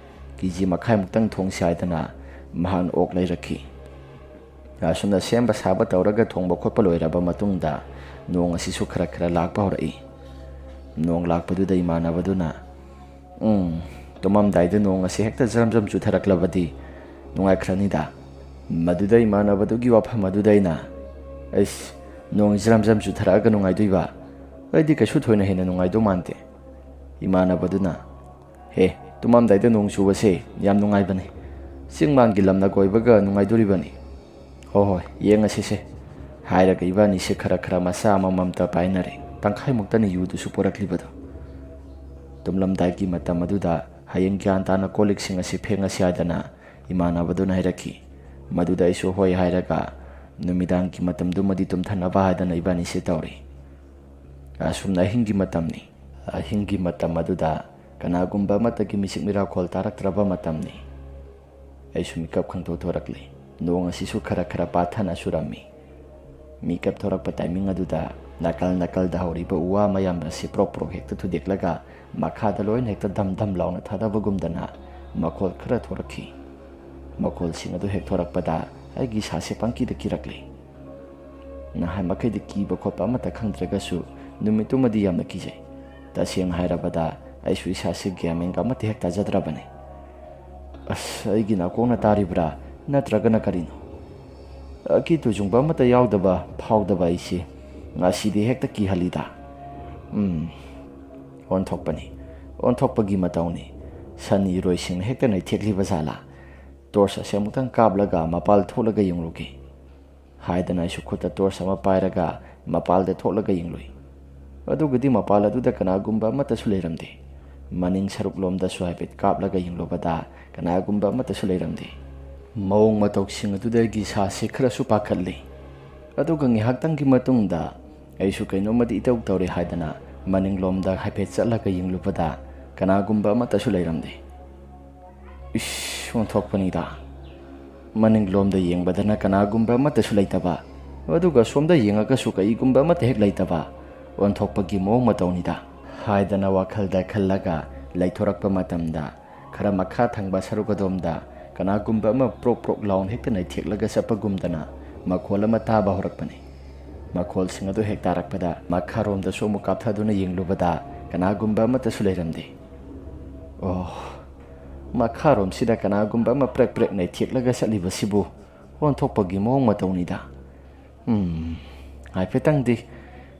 "ꯀꯦ ꯖꯤ ꯃꯈꯥꯏꯃꯨꯛꯇꯪ ꯊꯣꯡꯁꯤ" ꯍꯥꯏꯗꯅ ꯃꯍꯥꯛꯅ ꯑꯣꯛ ꯂꯩꯔꯛꯈꯤ꯫ ꯑꯁꯨꯝꯅ ꯁꯦꯝꯕ ꯁꯥꯕ ꯇꯧꯔꯒ ꯊꯣꯡꯕ ꯈꯣꯠꯄ ꯂꯣꯏꯔꯕ ꯃꯇꯨꯡꯗ ꯅꯣꯡ ꯑꯁꯤꯁꯨ ꯈꯔ ꯈꯔ ꯂꯥꯛꯄ ꯍꯧꯔꯛꯏ꯫ ꯅꯣꯡ ꯂꯥꯛꯄꯗꯨꯗ ꯏꯃꯥꯟꯅꯕꯗꯨꯅ, "ꯎꯝ, ꯇꯨꯝꯃꯝꯗꯥꯏꯗ ꯅꯣꯡ ꯑꯁꯤ ꯍꯦꯛꯇ ꯖ꯭ꯔꯝ ꯖ꯭ꯔꯝ ꯆꯨꯊꯔꯛꯂꯕꯗꯤ ꯅꯨꯡꯉꯥꯏꯈ꯭ꯔꯅꯤꯗ꯫" ꯃꯗꯨꯗ ꯏꯃꯥꯟꯅꯕꯗꯨꯒꯤ ꯋꯥꯐꯝ ꯑꯗꯨꯗ ꯑꯩꯅ, "ꯑꯩꯁ, ꯅꯣꯡ ꯖ꯭ꯔꯝ ꯖ꯭ꯔꯝ ꯆꯨꯊꯔꯛꯑꯒ ꯅꯨꯡꯉꯥꯏꯗꯣꯏꯕ? ꯑꯩꯗꯤ ꯀꯩꯁꯨ ꯊꯣꯏꯅ ꯍꯦꯟꯅ ꯅꯨꯡꯉꯥꯏꯗꯧ ꯃꯥꯟꯗꯦ꯫" ꯏꯃꯥꯟꯅꯕꯗꯨꯅ, "ꯍꯦ, ꯇꯨꯝꯃꯝꯗꯥꯏꯗ ꯅꯣꯡ ꯆꯨꯕꯁꯦ ꯌꯥꯝ ꯅꯨꯡꯉꯥꯏꯕꯅꯤ꯫ ꯆꯤꯡ ꯃꯥꯟꯒꯤ ꯂꯝꯅ ꯀꯣꯏꯕꯒ ꯅꯨꯡꯉꯥꯏꯗꯣꯔꯤꯕꯅꯤ꯫ ꯍꯣ ꯍꯣꯏ, ꯌꯦꯡꯉꯁꯤꯁꯦ꯫" ꯍꯥꯏꯔꯒ ꯏꯕꯥꯅꯤꯁꯦ ꯈꯔ ꯈꯔ ꯃꯆꯥ ꯑꯃꯃꯝꯇ ꯄꯥꯏꯅꯔꯦ꯫ ꯇꯪꯈꯥꯏꯃꯨꯛꯇꯅꯤ ꯌꯨꯗꯨꯁꯨ ꯄꯨꯔꯛꯂꯤꯕꯗꯣ꯫ ꯇꯨꯝꯂꯝꯗꯥꯏꯒꯤ ꯃꯇꯝ ꯑꯗꯨꯗ ꯍꯌꯦꯡ ꯒ꯭ꯌꯥꯟ ꯇꯥꯅ ꯀꯣꯜ ꯂꯤꯛꯁꯤꯡ ꯑꯁꯤ ꯐꯦꯡꯉꯁꯤ ꯍꯥꯏꯗꯅ ꯏꯃꯥꯟꯅꯕꯗꯨꯅ ꯍꯥꯏꯔꯛꯈꯤ꯫ ꯃꯗꯨꯗ ꯑꯩꯁꯨ ꯍꯣꯏ ꯍꯥꯏꯔꯒ ꯅꯨꯃꯤꯗꯥꯡꯒꯤ ꯃꯇꯝꯗꯨꯃꯗꯤ ꯇꯨꯝꯊꯅꯕ ꯍꯥꯏꯗꯅ ꯏꯕꯥꯅꯤꯁꯦ ꯇꯧꯔꯤ꯫ ꯑꯁꯨꯝꯅ ꯑꯍꯤꯡꯒꯤ ꯃꯇꯝꯅꯤ꯫ ꯑꯍꯤꯡꯒꯤ ꯃꯇꯝ ꯑꯗꯨꯗ ꯀꯅꯥꯒꯨꯝꯕ ꯑꯃꯠꯇꯒꯤ ꯃꯤꯆꯤꯛ ꯃꯤꯔꯥꯈꯣꯜ ꯇꯥꯔꯛꯇ꯭ꯔꯕ ꯃꯇꯝꯅꯤ꯫ ꯑꯩꯁꯨ ꯃꯤꯀꯞ ꯈꯪꯊꯣꯛ ꯊꯣꯔꯛꯂꯦ꯫ ꯅꯣꯡ ꯑꯁꯤꯁꯨ ꯈꯔ ꯈꯔ ꯄꯥꯊꯅ ꯆꯨꯔꯝꯃꯤ꯫ ꯃꯤꯀꯞ ꯊꯣꯔꯛꯄ ꯇꯥꯏꯃꯤꯡ ꯑꯗꯨꯗ ꯅꯥꯀꯜ ꯅꯥꯀꯜꯗ ꯍꯧꯔꯤꯕ ꯎ ꯋꯥ ꯃꯌꯥꯝ ꯑꯁꯤ ꯄ꯭ꯔꯣꯛ ꯄ꯭ꯔꯣꯛ ꯍꯦꯛꯇ ꯊꯨꯗꯦꯛꯂꯒ ꯃꯈꯥꯗ ꯂꯣꯏꯅ ꯍꯦꯛꯇ ꯙꯝ ꯙꯝ ꯂꯥꯎꯅ ꯊꯥꯗꯕꯒꯨꯝꯗꯅ ꯃꯈꯣꯜ ꯈꯔ ꯊꯣꯔꯛꯈꯤ꯫ ꯃꯈꯣꯜꯁꯤꯡ ꯑꯗꯨ ꯍꯦꯛ ꯊꯣꯔꯛꯄꯗ ꯑꯩꯒꯤ ꯏꯁꯥꯁꯦ ꯄꯪꯀꯤꯗ ꯀꯤꯔꯛꯂꯦ꯫ ꯅꯍꯥꯟ ꯃꯈꯩꯗꯤ ꯀꯤꯕ ꯈꯣꯠꯄ ꯑꯃꯠꯇ ꯈꯪꯗ꯭ꯔꯒꯁꯨ ꯅꯨꯃꯤꯠꯇꯨꯃꯗꯤ ꯌꯥꯝꯅ ꯀꯤꯖꯩ꯫ ꯇꯁꯦꯡꯅ ꯍꯥꯏꯔꯕꯗ ꯑꯩꯁꯨ ꯏꯁꯥꯁꯦ ꯒ꯭ꯌꯥꯟ ꯃꯦꯟꯒ ꯑꯃꯠꯇ ꯍꯦꯛ ꯇꯥꯖꯗ꯭ꯔꯕꯅꯤ꯫ ꯑꯁ, ꯑꯩꯒꯤ ꯅꯥꯀꯣꯡꯅ ꯇꯥꯔꯤꯕ꯭ꯔꯥ ꯅꯠꯇ꯭ꯔꯒꯅ ꯀꯔꯤꯅꯣ? ꯑꯀꯤ ꯇꯨꯖꯨꯡꯕ ꯑꯃꯠꯇ ꯌꯥꯎꯗꯕ ꯐꯥꯎꯗꯕ ꯑꯩꯁꯦ ꯉꯁꯤꯗꯤ ꯍꯦꯛꯇ ꯀꯤꯍꯜꯂꯤꯗ꯫ ꯎꯝ, ꯑꯣꯟꯊꯣꯛꯄꯅꯤ, ꯑꯣꯟꯊꯣꯛꯄꯒꯤ ꯃꯇꯧꯅꯤ꯫ ꯁꯟ ꯏꯔꯣꯏꯁꯤꯡꯅ ꯍꯦꯛꯇ ꯅꯩꯊꯦꯛꯂꯤꯕ ꯖꯥꯠꯂꯥ? ꯇꯣꯔꯆ ꯑꯁꯦ ꯑꯃꯨꯛꯇꯪ ꯀꯥꯞꯂꯒ ꯃꯄꯥꯜ ꯊꯣꯛꯂꯒ ꯌꯦꯡꯂꯨꯒꯦ ꯍꯥꯏꯗꯅ ꯑꯩꯁꯨ ꯈꯨꯠꯇ ꯇꯣꯔꯆ ꯑꯃ ꯄꯥꯏꯔꯒ ꯃꯄꯥꯜꯗ ꯊꯣꯛꯂꯒ ꯌꯦꯡꯂꯨꯏ꯫ ꯑꯗꯨꯒꯗꯤ ꯃꯄꯥꯜ ꯑꯗꯨꯗ ꯀꯅꯥꯒꯨꯝꯕ ꯑꯃꯠꯇꯁꯨ ꯂꯩꯔꯝꯗꯦ꯫ ꯃꯅꯤꯡ ꯁꯔꯨꯛꯂꯣꯝꯗꯁꯨ ꯍꯥꯏꯐꯦꯠ ꯀꯥꯞꯂꯒ ꯌꯦꯡꯂꯨꯕꯗ ꯀꯅꯥꯒꯨꯝꯕ ꯑꯃꯠꯇꯁꯨ ꯂꯩꯔꯝꯗꯦ꯫ ꯃꯑꯣꯡ ꯃꯇꯧꯁꯤꯡ ꯑꯗꯨꯗꯒꯤ ꯏꯁꯥꯁꯤ ꯈꯔꯁꯨ ꯄꯥꯈꯠꯂꯤ꯫ ꯑꯗꯨꯒ ꯉꯥꯏꯍꯥꯛꯇꯪꯒꯤ ꯃꯇꯨꯡꯗ ꯑꯩꯁꯨ ꯀꯩꯅꯣꯝꯃꯗꯤ ꯏꯇꯧ ꯇꯧꯔꯦ ꯍꯥꯏꯗꯅ ꯃꯅꯤꯡꯂꯣꯝꯗ ꯍꯥꯏꯐꯦꯠ ꯆꯠꯂꯒ ꯌꯦꯡꯂꯨꯕꯗ ꯀꯅꯥꯒꯨꯝꯕ ꯑꯃꯠꯇꯁꯨ ꯂꯩꯔꯝꯗꯦ꯫ ꯏꯁ, ꯑꯣꯟꯊꯣꯛꯄꯅꯤꯗ꯫ ꯃꯅꯤꯡꯂꯣꯝꯗ ꯌꯦꯡꯕꯗꯅ ꯀꯅꯥꯒꯨꯝꯕ ꯑꯃꯠꯇꯁꯨ ꯂꯩꯇꯕ, ꯑꯗꯨꯒ ꯁꯣꯝꯗ ꯌꯦꯡꯉꯒꯁꯨ ꯀꯔꯤꯒꯨꯝꯕ ꯑꯃꯠꯇ ꯍꯦꯛ ꯂꯩꯇꯕ꯫ ꯑꯣꯟꯊꯣꯛꯄꯒꯤ ꯃꯑꯣꯡ ꯃꯇꯧꯅꯤꯗ ꯍꯥꯏꯗꯅ ꯋꯥꯈꯜꯗ ꯈꯜꯂꯒ ꯂꯩꯊꯣꯔꯛꯄ ꯃꯇꯝꯗ, ꯈꯔ ꯃꯈꯥ ꯊꯪꯕ ꯁꯔꯨꯛ ꯑꯗꯣꯝꯗ ꯀꯅꯥꯒꯨꯝꯕ ꯑꯃ ꯄ꯭ꯔꯣꯛ ꯄ꯭ꯔꯣꯛ ꯂꯥꯎꯅ ꯍꯦꯛꯇ ꯅꯩꯊꯦꯛꯂꯒ ꯆꯠꯄꯒꯨꯝꯗꯅ ꯃꯈꯣꯜ ꯑꯃ ꯇꯥꯕ ꯍꯧꯔꯛꯄꯅꯤ꯫ ꯃꯈꯣꯜꯁꯤꯡ ꯑꯗꯨ ꯍꯦꯛ ꯇꯥꯔꯛꯄꯗ ꯃꯈꯥꯔꯣꯝꯗꯁꯨ ꯑꯃꯨꯛ ꯀꯥꯞꯊꯗꯨꯅ ꯌꯦꯡꯂꯨꯕꯗ ꯀꯅꯥꯒꯨꯝꯕ ꯑꯃꯠꯇꯁꯨ ꯂꯩꯔꯝꯗꯦ꯫ ꯑꯣ, ꯃꯈꯥꯔꯣꯝꯁꯤꯗ ꯀꯅꯥꯒꯨꯝꯕ ꯑꯃ ꯄ꯭ꯔꯦꯛ ꯄ꯭ꯔꯦꯛ ꯅꯩꯊꯦꯛꯂꯒ ꯆꯠꯂꯤꯕꯁꯤꯕꯨ ꯑꯣꯟꯊꯣꯛꯄꯒꯤ ꯃꯑꯣꯡ ꯃꯇꯧꯅꯤꯗ꯫ ꯎꯝ, ꯍꯥꯏꯐꯦꯠꯇꯪꯗꯤ,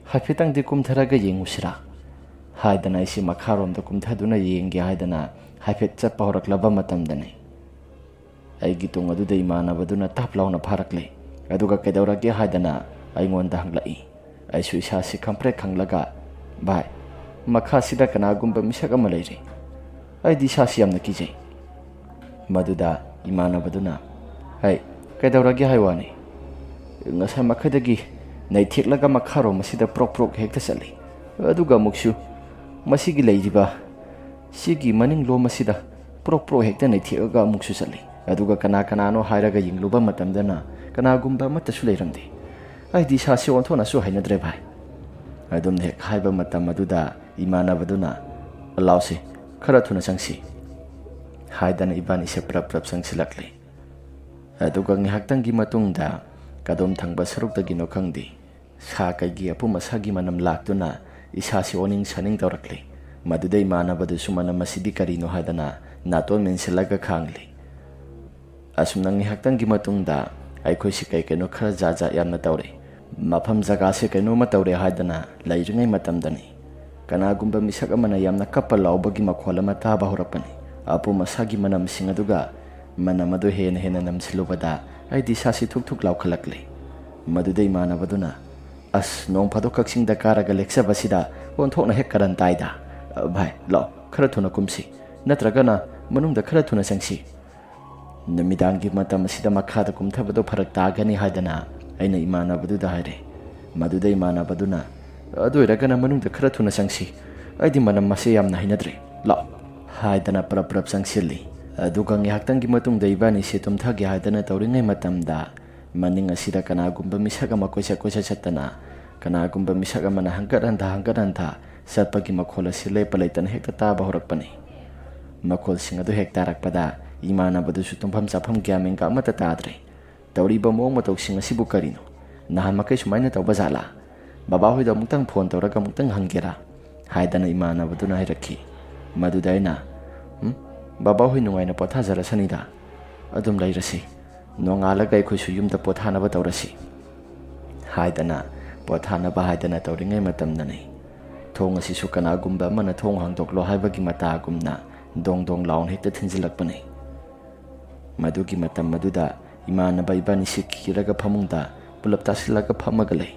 ꯍꯥꯏꯐꯦꯠꯇꯪꯗꯤ ꯀꯨꯝꯊꯔꯒ ꯌꯦꯡꯉꯨꯁꯤꯔꯥ ꯍꯥꯏꯗꯅ ꯑꯩꯁꯤ ꯃꯈꯥꯔꯣꯝꯗ ꯀꯨꯝꯊꯗꯨꯅ ꯌꯦꯡꯒꯦ ꯍꯥꯏꯗꯅ ꯍꯥꯏꯐꯦꯠ ꯆꯠꯄ ꯍꯧꯔꯛꯂꯕ ꯃꯇꯝꯗꯅꯤ꯫ ꯑꯩꯒꯤ ꯇꯨꯡ ꯑꯗꯨꯗ ꯏꯃꯥꯟꯅꯕꯗꯨꯅ ꯇꯞ ꯂꯥꯎꯅ ꯐꯥꯔꯛꯂꯦ꯫ ꯑꯗꯨꯒ ꯀꯩꯗꯧꯔꯒꯦ ꯍꯥꯏꯗꯅ ꯑꯩꯉꯣꯟꯗ ꯍꯪꯂꯛꯏ꯫ ꯑꯩꯁꯨ ꯏꯁꯥꯁꯤ ꯈꯪꯄ꯭ꯔꯦꯛ ꯈꯪꯂꯒ, "ꯚꯥꯏ, ꯃꯈꯥꯁꯤꯗ ꯀꯅꯥꯒꯨꯝꯕ ꯃꯤꯁꯛ ꯑꯃ ꯂꯩꯔꯦ꯫ ꯑꯩꯗꯤ ꯏꯁꯥꯁꯤ ꯌꯥꯝꯅ ꯀꯤꯖꯩ"꯫ ꯃꯗꯨꯗ ꯏꯃꯥꯟꯅꯕꯗꯨꯅ, "ꯍꯩ, ꯀꯩꯗꯧꯔꯒꯦ ꯍꯥꯏ ꯋꯥꯅꯤ? ꯉꯁꯥꯏ ꯃꯈꯩꯗꯒꯤ ꯅꯩꯊꯦꯛꯂꯒ ꯃꯈꯥꯔꯣꯝ ꯑꯁꯤꯗ ꯄ꯭ꯔꯣꯛ ꯄ꯭ꯔꯣꯛ ꯍꯦꯛꯇ ꯆꯠꯂꯤ꯫ ꯑꯗꯨꯒ ꯑꯃꯨꯛꯁꯨ ꯃꯁꯤꯒꯤ ꯂꯩꯔꯤꯕ ꯁꯤꯒꯤ ꯃꯅꯤꯡ ꯂꯣꯝ ꯑꯁꯤꯗ ꯄ꯭ꯔꯣꯛ ꯄ꯭ꯔꯣꯛ ꯍꯦꯛꯇ ꯅꯩꯊꯦꯛꯑꯒ ꯑꯃꯨꯛꯁꯨ ꯆꯠꯂꯤ꯫ ꯑꯗꯨꯒ ꯀꯅꯥ ꯀꯅꯥꯅꯣ ꯍꯥꯏꯔꯒ ꯌꯦꯡꯂꯨꯕ ꯃꯇꯝꯗꯅ ꯀꯅꯥꯒꯨꯝꯕ ꯑꯃꯠꯇꯁꯨ ꯂꯩꯔꯝꯗꯦ꯫ ꯑꯩꯗꯤ ꯏꯁꯥꯁꯤ ꯑꯣꯟꯊꯣꯛꯅꯁꯨ ꯍꯩꯅꯗ꯭ꯔꯦ, ꯚꯥꯏ"꯫ ꯑꯗꯨꯝꯅ ꯍꯦꯛ ꯍꯥꯏꯕ ꯃꯇꯝ ꯑꯗꯨꯗ ꯏꯃꯥꯟꯅꯕꯗꯨꯅ, "ꯂꯥꯎꯁꯤ, ꯈꯔ ꯊꯨꯅ ꯆꯪꯁꯤ" ꯍꯥꯏꯗꯅ ꯏꯕꯥꯅꯤꯁꯦ ꯄ꯭ꯔꯞ ꯄ꯭ꯔꯞ ꯆꯪꯁꯤꯜꯂꯛꯂꯦ꯫ ꯑꯗꯨꯒ ꯉꯥꯏꯍꯥꯛꯇꯪꯒꯤ ꯃꯇꯨꯡꯗ ꯀꯗꯣꯝ ꯊꯪꯕ ꯁꯔꯨꯛꯇꯒꯤꯅꯣ ꯈꯪꯗꯦ, ꯁꯥ ꯀꯩꯒꯤ ꯑꯄꯨꯝ ꯑꯁꯥꯒꯤ ꯃꯅꯝ ꯂꯥꯛꯇꯨꯅ ꯏꯁꯥꯁꯤ ꯑꯣꯅꯤꯡ ꯁꯥꯅꯤꯡ ꯇꯧꯔꯛꯂꯦ꯫ ꯃꯗꯨꯗ ꯏꯃꯥꯟꯅꯕꯗꯨꯁꯨ ꯃꯅꯝ ꯑꯁꯤꯗꯤ ꯀꯔꯤꯅꯣ ꯍꯥꯏꯗꯅ ꯅꯥꯇꯣꯟ ꯃꯦꯟꯁꯤꯜꯂꯒ ꯈꯥꯡꯂꯤ꯫ ꯑꯁꯨꯝꯅ ꯉꯥꯏꯍꯥꯛꯇꯪꯒꯤ ꯃꯇꯨꯡꯗ ꯑꯩꯈꯣꯏꯁꯤ ꯀꯩ ꯀꯩꯅꯣ ꯈꯔ ꯖꯥꯠ ꯖꯥꯠ ꯌꯥꯝꯅ ꯇꯧꯔꯦ꯫ ꯃꯐꯝ ꯖꯒꯥꯁꯦ ꯀꯩꯅꯣꯝꯃ ꯇꯧꯔꯦ ꯍꯥꯏꯗꯅ ꯂꯩꯔꯤꯉꯩ ꯃꯇꯝꯗꯅꯤ, ꯀꯅꯥꯒꯨꯝꯕ ꯃꯤꯁꯛ ꯑꯃꯅ ꯌꯥꯝꯅ ꯀꯞꯄ ꯂꯥꯎꯕꯒꯤ ꯃꯈꯣꯜ ꯑꯃ ꯇꯥꯕ ꯍꯧꯔꯛꯄꯅꯤ꯫ ꯑꯄꯨꯝ ꯑꯁꯥꯒꯤ ꯃꯅꯝꯁꯤꯡ ꯑꯗꯨꯒ ꯃꯅꯝ ꯑꯗꯨ ꯍꯦꯟꯅ ꯍꯦꯟꯅ ꯅꯝꯁꯤꯜꯂꯨꯕꯗ ꯑꯩꯗꯤ ꯏꯁꯥꯁꯤ ꯊꯨꯛ ꯊꯨꯛ ꯂꯥꯎꯈꯠꯂꯛꯂꯦ꯫ ꯃꯗꯨꯗ ꯏꯃꯥꯟꯅꯕꯗꯨꯅ, "ꯑꯁ, ꯅꯣꯡ ꯐꯥꯗꯣꯛ ꯀꯛꯆꯤꯡꯗ ꯀꯥꯔꯒ ꯂꯦꯛꯆꯕꯁꯤꯗ ꯑꯣꯟꯊꯣꯛꯅ ꯍꯦꯛ ꯀꯔꯟ ꯇꯥꯏꯗ꯫ ꯚꯥꯏ, ꯂꯥꯛꯑꯣ, ꯈꯔ ꯊꯨꯅ ꯀꯨꯝꯁꯤ, ꯅꯠꯇ꯭ꯔꯒꯅ ꯃꯅꯨꯡꯗ ꯈꯔ ꯊꯨꯅ ꯆꯪꯁꯤ"꯫ ꯅꯨꯃꯤꯗꯥꯡꯒꯤ ꯃꯇꯝ ꯑꯁꯤꯗ ꯃꯈꯥꯗ ꯀꯨꯝꯊꯕꯗꯣ ꯐꯔꯛ ꯇꯥꯒꯅꯤ ꯍꯥꯏꯗꯅ ꯑꯩꯅ ꯏꯃꯥꯟꯅꯕꯗꯨꯗ ꯍꯥꯏꯔꯦ꯫ ꯃꯗꯨꯗ ꯏꯃꯥꯟꯅꯕꯗꯨꯅ, "ꯑꯗꯨ ꯑꯣꯏꯔꯒꯅ ꯃꯅꯨꯡꯗ ꯈꯔ ꯊꯨꯅ ꯆꯪꯁꯤ, ꯑꯩꯗꯤ ꯃꯅꯝ ꯑꯁꯦ ꯌꯥꯝꯅ ꯍꯩꯅꯗ꯭ꯔꯦ, ꯂꯥꯛꯑꯣ" ꯍꯥꯏꯗꯅ ꯄ꯭ꯔꯞ ꯄ꯭ꯔꯞ ꯆꯪꯁꯤꯜꯂꯤ꯫ ꯑꯗꯨꯒ ꯉꯥꯏꯍꯥꯛꯇꯪꯒꯤ ꯃꯇꯨꯡꯗ ꯏꯕꯥꯅꯤꯁꯦ ꯇꯨꯝꯊꯒꯦ ꯍꯥꯏꯗꯅ ꯇꯧꯔꯤꯉꯩ ꯃꯇꯝꯗ ꯃꯅꯤꯡ ꯑꯁꯤꯗ ꯀꯅꯥꯒꯨꯝꯕ ꯃꯤꯁꯛ ꯑꯃ ꯀꯣꯏꯆꯠ ꯀꯣꯏꯆꯠ ꯆꯠꯇꯅ, ꯀꯅꯥꯒꯨꯝꯕ ꯃꯤꯁꯛ ꯑꯃꯅ ꯍꯪꯒꯠ ꯍꯟꯊ ꯍꯪꯒꯠ ꯍꯟꯊ ꯆꯠꯄꯒꯤ ꯃꯈꯣꯜ ꯑꯁꯤ ꯂꯦꯞꯄ ꯂꯩꯇꯅ ꯍꯦꯛꯇ ꯇꯥꯕ ꯍꯧꯔꯛꯄꯅꯤ꯫ ꯃꯈꯣꯜꯁꯤꯡ ꯑꯗꯨ ꯍꯦꯛ ꯇꯥꯔꯛꯄꯗ ꯏꯃꯥꯟꯅꯕꯗꯨꯁꯨ ꯇꯨꯝꯐꯝ ꯆꯥꯐꯝ ꯒ꯭ꯌꯥꯟ ꯃꯦꯟꯒ ꯑꯃꯠꯇ ꯇꯥꯗ꯭ꯔꯦ꯫ "ꯇꯧꯔꯤꯕ ꯃꯑꯣꯡ ꯃꯇꯧꯁꯤꯡ ꯑꯁꯤꯕꯨ ꯀꯔꯤꯅꯣ? ꯅꯍꯥꯟ ꯃꯈꯩ ꯁꯨꯃꯥꯏꯅ ꯇꯧꯕ ꯖꯥꯠꯂꯥ? ꯕꯕꯥꯍꯣꯏꯗ ꯑꯃꯨꯛꯇꯪ ꯐꯣꯟ ꯇꯧꯔꯒ ꯑꯃꯨꯛꯇꯪ ꯍꯪꯒꯦꯔꯥ?" ꯍꯥꯏꯗꯅ ꯏꯃꯥꯟꯅꯕꯗꯨꯅ ꯍꯥꯏꯔꯛꯈꯤ꯫ ꯃꯗꯨꯗ ꯑꯩꯅ, "ꯎꯝ, ꯕꯕꯥꯍꯣꯏ ꯅꯨꯡꯉꯥꯏꯅ ꯄꯣꯊꯥꯖꯔꯁꯅꯤꯗ꯫ ꯑꯗꯨꯝ ꯂꯩꯔꯁꯤ꯫ ꯅꯣꯡꯉꯥꯜꯂꯒ ꯑꯩꯈꯣꯏꯁꯨ ꯌꯨꯝꯗ ꯄꯣꯊꯥꯅꯕ ꯇꯧꯔꯁꯤ" ꯍꯥꯏꯗꯅ, ꯄꯣꯊꯥꯅꯕ ꯍꯥꯏꯗꯅ ꯇꯧꯔꯤꯉꯩ ꯃꯇꯝꯗꯅꯤ ꯊꯣꯡ ꯑꯁꯤꯁꯨ ꯀꯅꯥꯒꯨꯝꯕ ꯑꯃꯅ ꯊꯣꯡ ꯍꯥꯡꯗꯣꯛꯂꯣ ꯍꯥꯏꯕꯒꯤ ꯃꯇꯥꯒꯨꯝꯅ ꯗꯣꯡ ꯗꯣꯡ ꯂꯥꯎꯅ ꯍꯦꯛꯇ ꯊꯤꯟꯖꯤꯜꯂꯛꯄꯅꯤ꯫ ꯃꯗꯨꯒꯤ ꯃꯇꯝ ꯑꯗꯨꯗ ꯏꯃꯥꯟꯅꯕ ꯏꯕꯥꯅꯤꯁꯤ ꯀꯤꯔꯒ ꯐꯃꯨꯡꯗ ꯄꯨꯂꯞ ꯇꯥꯁꯤꯜꯂꯒ ꯐꯝꯃꯒ ꯂꯩ꯫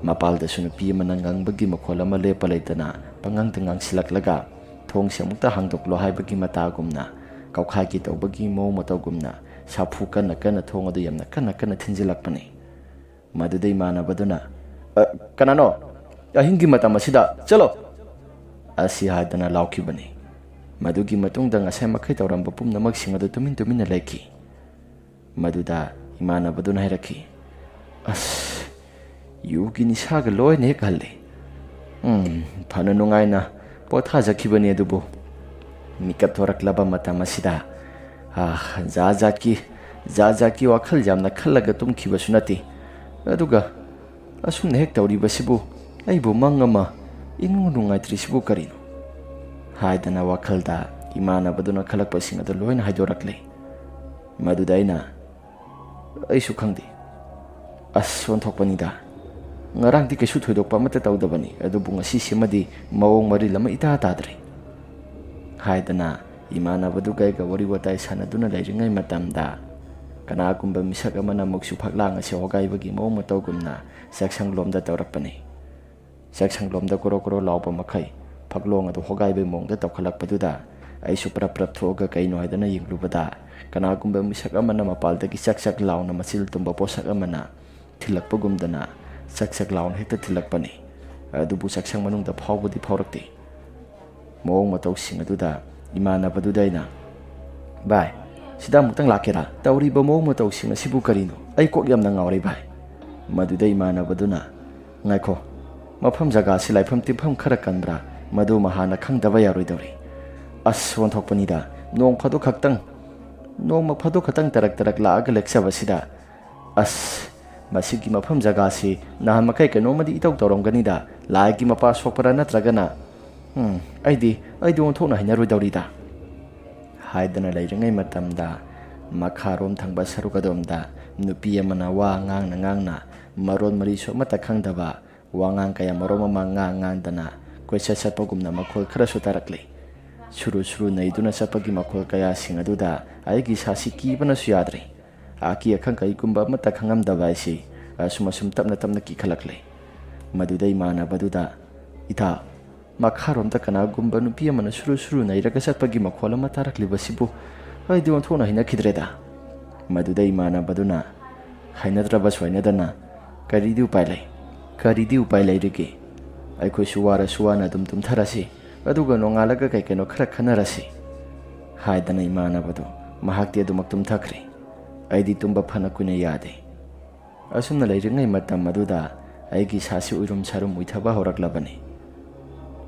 ꯃꯄꯥꯜꯗꯁꯨ ꯅꯨꯄꯤ ꯑꯃꯅ ꯉꯪꯕꯒꯤ ꯃꯈꯣꯜ ꯑꯃ ꯂꯦꯞꯄ ꯂꯩꯇꯅ ꯄꯉꯥꯡꯗ ꯉꯥꯡꯁꯤꯜꯂꯛꯂꯒ ꯊꯣꯡꯁꯦ ꯑꯃꯨꯛꯇ ꯍꯥꯡꯗꯣꯛꯂꯣ ꯍꯥꯏꯕꯒꯤ ꯃꯇꯥꯒꯨꯝꯅ, ꯀꯧꯈꯥꯏꯒꯦ ꯇꯧꯕꯒꯤ ꯃꯑꯣꯡ ꯃꯇꯧꯒꯨꯝꯅ ꯁꯥꯐꯨ ꯀꯟꯅ ꯀꯟꯅ ꯊꯣꯡ ꯑꯗꯨ ꯌꯥꯝꯅ ꯀꯟꯅ ꯀꯟꯅ ꯊꯤꯟꯖꯤꯜꯂꯛꯄꯅꯤ꯫ ꯃꯗꯨꯗ ꯏꯃꯥꯟꯅꯕꯗꯨꯅ, "ꯑ, ꯀꯅꯥꯅꯣ? ꯑꯍꯤꯡꯒꯤ ꯃꯇꯝ ꯑꯁꯤꯗ? ꯆꯠꯂꯣ!" ꯑꯁꯤ ꯍꯥꯏꯗꯅ ꯂꯥꯎꯈꯤꯕꯅꯤ꯫ ꯃꯗꯨꯒꯤ ꯃꯇꯨꯡꯗ ꯉꯁꯥꯏ ꯃꯈꯩ ꯇꯧꯔꯝꯕ ꯄꯨꯝꯅꯃꯛꯁꯤꯡ ꯑꯗꯨ ꯇꯨꯃꯤꯟ ꯇꯨꯃꯤꯟꯅ ꯂꯩꯈꯤ꯫ ꯃꯗꯨꯗ ꯏꯃꯥꯟꯅꯕꯗꯨꯅ ꯍꯥꯏꯔꯛꯈꯤ, "ꯑꯁ, ꯌꯨꯒꯤ ꯅꯤꯁꯥꯒ ꯂꯣꯏꯅ ꯍꯦꯛ ꯍꯜꯂꯦ꯫ ꯎꯝ, ꯐꯅ ꯅꯨꯡꯉꯥꯏꯅ ꯄꯣꯊꯥꯖꯈꯤꯕꯅꯤ, ꯑꯗꯨꯕꯨ ꯃꯤꯀꯞ ꯊꯣꯔꯛꯂꯕ ꯃꯇꯝ ꯑꯁꯤꯗ, ꯑꯥ, ꯖꯥꯠ ꯖꯥꯠꯀꯤ, ꯖꯥꯠ ꯖꯥꯠꯀꯤ ꯋꯥꯈꯜ ꯌꯥꯝꯅ ꯈꯜꯂꯒ ꯇꯨꯝꯈꯤꯕꯁꯨ ꯅꯠꯇꯦ꯫ ꯑꯗꯨꯒ ꯑꯁꯨꯝꯅ ꯍꯦꯛ ꯇꯧꯔꯤꯕꯁꯤꯕꯨ, ꯑꯩꯕꯨ ꯃꯪ ꯑꯃ ꯏꯅꯨꯡ ꯅꯨꯡꯉꯥꯏꯇ꯭ꯔꯤꯁꯤꯕꯨ ꯀꯔꯤꯅꯣ?" ꯍꯥꯏꯗꯅ ꯋꯥꯈꯜꯗ ꯏꯃꯥꯟꯅꯕꯗꯨꯅ ꯈꯜꯂꯛꯄꯁꯤꯡ ꯑꯗꯨ ꯂꯣꯏꯅ ꯍꯥꯏꯗꯣꯔꯛꯂꯦ꯫ ꯃꯗꯨꯗ ꯑꯩꯅ, "ꯑꯩꯁꯨ ꯈꯪꯗꯦ꯫ ꯑꯁ, ꯑꯣꯟꯊꯣꯛꯄꯅꯤꯗ꯫ ꯉꯔꯥꯡꯗꯤ ꯀꯩꯁꯨ ꯊꯣꯏꯗꯣꯛꯄ ꯑꯃꯠꯇ ꯇꯧꯗꯕꯅꯤ, ꯑꯗꯨꯕꯨ ꯉꯁꯤꯁꯤꯃꯗꯤ ꯃꯑꯣꯡ ꯃꯔꯤꯜ ꯑꯃ ꯏꯇꯥ ꯇꯥꯗ꯭ꯔꯦ" ꯍꯥꯏꯗꯅ ꯏꯃꯥꯟꯅꯕꯗꯨꯒ ꯑꯩꯒ ꯋꯥꯔꯤ ꯋꯥꯇꯥꯏ ꯁꯥꯟꯅꯗꯨꯅ ꯂꯩꯔꯤꯉꯩ ꯃꯇꯝꯗ, ꯀꯅꯥꯒꯨꯝꯕ ꯃꯤꯁꯛ ꯑꯃꯅ ꯑꯃꯨꯛꯁꯨ ꯐꯛꯂꯥꯡ ꯑꯁꯤ ꯍꯣꯒꯥꯏꯕꯒꯤ ꯃꯑꯣꯡ ꯃꯇꯧꯒꯨꯝꯅ ꯆꯥꯛꯁꯪꯂꯣꯝꯗ ꯇꯧꯔꯛꯄꯅꯤ꯫ ꯆꯥꯛꯁꯪꯂꯣꯝꯗ ꯀꯣꯔꯣ ꯀꯣꯔꯣ ꯂꯥꯎꯕ ꯃꯈꯩ ꯐꯛꯂꯣꯡ ꯑꯗꯨ ꯍꯣꯒꯥꯏꯕꯒꯤ ꯃꯑꯣꯡꯗ ꯇꯧꯈꯠꯂꯛꯄꯗꯨꯗ, ꯑꯩꯁꯨ ꯄ꯭ꯔꯞ ꯄ꯭ꯔꯞ ꯊꯣꯛꯑꯒ ꯀꯩꯅꯣ ꯍꯥꯏꯗꯅ ꯌꯦꯡꯂꯨꯕꯗ, ꯀꯅꯥꯒꯨꯝꯕ ꯃꯤꯁꯛ ꯑꯃꯅ ꯃꯄꯥꯜꯗꯒꯤ ꯆꯛ ꯆꯛ ꯂꯥꯎꯅ ꯃꯆꯤꯜ ꯇꯨꯝꯕ ꯄꯣꯠꯁꯛ ꯑꯃꯅ ꯊꯤꯜꯂꯛꯄꯒꯨꯝꯗꯅ ꯆꯛ ꯆꯛ ꯂꯥꯎꯅ ꯍꯦꯛꯇ ꯊꯤꯜꯂꯛꯄꯅꯤ꯫ ꯑꯗꯨꯕꯨ ꯆꯥꯛꯁꯪ ꯃꯅꯨꯡꯗ ꯐꯥꯎꯕꯗꯤ ꯐꯥꯎꯔꯛꯇꯦ꯫ ꯃꯑꯣꯡ ꯃꯇꯧꯁꯤꯡ ꯑꯗꯨꯗ ꯏꯃꯥꯟꯅꯕꯗꯨꯗ ꯑꯩꯅ, "ꯚꯥꯏ, ꯁꯤꯗ ꯑꯃꯨꯛꯇꯪ ꯂꯥꯛꯀꯦꯔꯥ? ꯇꯧꯔꯤꯕ ꯃꯑꯣꯡ ꯃꯇꯧꯁꯤꯡ ꯑꯁꯤꯕꯨ ꯀꯔꯤꯅꯣ? ꯑꯩ ꯀꯣꯛ ꯌꯥꯝꯅ ꯉꯥꯎꯔꯦ, ꯚꯥꯏ꯫" ꯃꯗꯨꯗ ꯏꯃꯥꯟꯅꯕꯗꯨꯅ, "ꯉꯥꯏꯈꯣ, ꯃꯐꯝ ꯖꯒꯥꯁꯤ ꯂꯥꯏꯐꯝ ꯇꯤꯟꯐꯝ ꯈꯔ ꯀꯟꯕ꯭ꯔꯥ? ꯃꯗꯨꯃ ꯍꯥꯟꯅ ꯈꯪꯗꯕ ꯌꯥꯔꯣꯏꯗꯧꯔꯤ꯫ ꯑꯁ, ꯑꯣꯟꯊꯣꯛꯄꯅꯤꯗ, ꯅꯣꯡ ꯐꯥꯗꯣꯛ ꯈꯛꯇꯪ, ꯅꯣꯡꯃ ꯐꯥꯗꯣꯛ ꯈꯛꯇꯪ ꯇꯔꯛ ꯇꯔꯛ ꯂꯥꯛꯑꯒ ꯂꯦꯛꯆꯕꯁꯤꯗ꯫ ꯑꯁ, ꯃꯁꯤꯒꯤ ꯃꯐꯝ ꯖꯒꯥꯁꯤ ꯅꯍꯥꯟ ꯃꯈꯩ ꯀꯩꯅꯣꯝꯃꯗꯤ ꯏꯇꯧ ꯇꯧꯔꯝꯒꯅꯤꯗ, ꯂꯥꯏꯒꯤ ꯃꯄꯥ ꯁꯣꯛꯄꯔꯥ ꯅꯠꯇ꯭ꯔꯒꯅ꯫ ꯎꯝ, ꯑꯩꯗꯤ, ꯑꯩꯗꯤ ꯑꯣꯟꯊꯣꯛꯅ ꯍꯩꯅꯔꯣꯏꯗꯧꯔꯤꯗ" ꯍꯥꯏꯗꯅ ꯂꯩꯔꯤꯉꯩ ꯃꯇꯝꯗ, ꯃꯈꯥꯔꯣꯝ ꯊꯪꯕ ꯁꯔꯨꯛ ꯑꯗꯣꯝꯗ ꯅꯨꯄꯤ ꯑꯃꯅ ꯋꯥ ꯉꯥꯡꯅ ꯉꯥꯡꯅ ꯃꯔꯣꯟ ꯃꯔꯤꯁꯨ ꯑꯃꯠꯇ ꯈꯪꯗꯕ ꯋꯥꯉꯥꯡ ꯀꯌꯥ ꯃꯔꯨꯝ ꯑꯃ ꯉꯥꯡ ꯉꯥꯡꯗꯅ ꯀꯣꯏꯆꯠ ꯆꯠꯄꯒꯨꯝꯅ ꯃꯈꯣꯜ ꯈꯔꯁꯨ ꯇꯥꯔꯛꯂꯤ꯫ ꯁꯨꯔꯨ ꯁꯨꯔꯨ ꯅꯩꯗꯨꯅ ꯆꯠꯄꯒꯤ ꯃꯈꯣꯜ ꯀꯌꯥꯁꯤꯡ ꯑꯗꯨꯗ ꯑꯩꯒꯤ ꯏꯁꯥꯁꯤ ꯀꯤꯕꯅꯁꯨ ꯌꯥꯗ꯭ꯔꯦ꯫ ꯑꯀꯤ ꯑꯈꯪ ꯀꯔꯤꯒꯨꯝꯕ ꯑꯃꯠꯇ ꯈꯪꯉꯝꯗꯕ ꯑꯩꯁꯤ ꯑꯁꯨꯝ ꯑꯁꯨꯝ ꯇꯞꯅ ꯇꯞꯅ ꯀꯤꯈꯠꯂꯛꯂꯦ꯫ ꯃꯗꯨꯗ ꯏꯃꯥꯟꯅꯕꯗꯨꯗ, "ꯏꯇꯥꯎ, ꯃꯈꯥꯔꯣꯝꯗ ꯀꯅꯥꯒꯨꯝꯕ ꯅꯨꯄꯤ ꯑꯃꯅ ꯁꯨꯔꯨ ꯁꯨꯔꯨ ꯅꯩꯔꯒ ꯆꯠꯄꯒꯤ ꯃꯈꯣꯜ ꯑꯃ ꯇꯥꯔꯛꯂꯤꯕꯁꯤꯕꯨ ꯑꯩꯗꯤ ꯑꯣꯟꯊꯣꯛꯅ ꯍꯩꯅꯈꯤꯗ꯭ꯔꯦꯗ꯫" ꯃꯗꯨꯗ ꯏꯃꯥꯟꯅꯕꯗꯨꯅ, "ꯍꯩꯅꯗ꯭ꯔꯕꯁꯨ ꯍꯩꯅꯗꯅ ꯀꯔꯤꯗꯤ ꯎꯄꯥꯏ ꯂꯩ? ꯀꯔꯤꯗꯤ ꯎꯄꯥꯏ ꯂꯩꯔꯤꯒꯦ? ꯑꯩꯈꯣꯏꯁꯨ ꯋꯥꯔꯁꯨ ꯋꯥꯅ ꯑꯗꯨꯝ ꯇꯨꯝꯊꯔꯁꯤ, ꯑꯗꯨꯒ ꯅꯣꯡꯉꯥꯜꯂꯒ ꯀꯩ ꯀꯩꯅꯣ ꯈꯔ ꯈꯟꯅꯔꯁꯤ" ꯍꯥꯏꯗꯅ ꯏꯃꯥꯟꯅꯕꯗꯨ ꯃꯍꯥꯛꯇꯤ ꯑꯗꯨꯃꯛ ꯇꯨꯝꯊꯈ꯭ꯔꯦ꯫ ꯑꯩꯗꯤ ꯇꯨꯝꯕ ꯐꯅ ꯀꯨꯏꯅ ꯌꯥꯗꯦ꯫ ꯑꯁꯨꯝꯅ ꯂꯩꯔꯤꯉꯩ ꯃꯇꯝ ꯑꯗꯨꯗ ꯑꯩꯒꯤ ꯏꯁꯥꯁꯤ ꯎꯏꯔꯨꯝ ꯁꯥꯔꯨꯝ ꯎꯏꯊꯕ ꯍꯧꯔꯛꯂꯕꯅꯤ꯫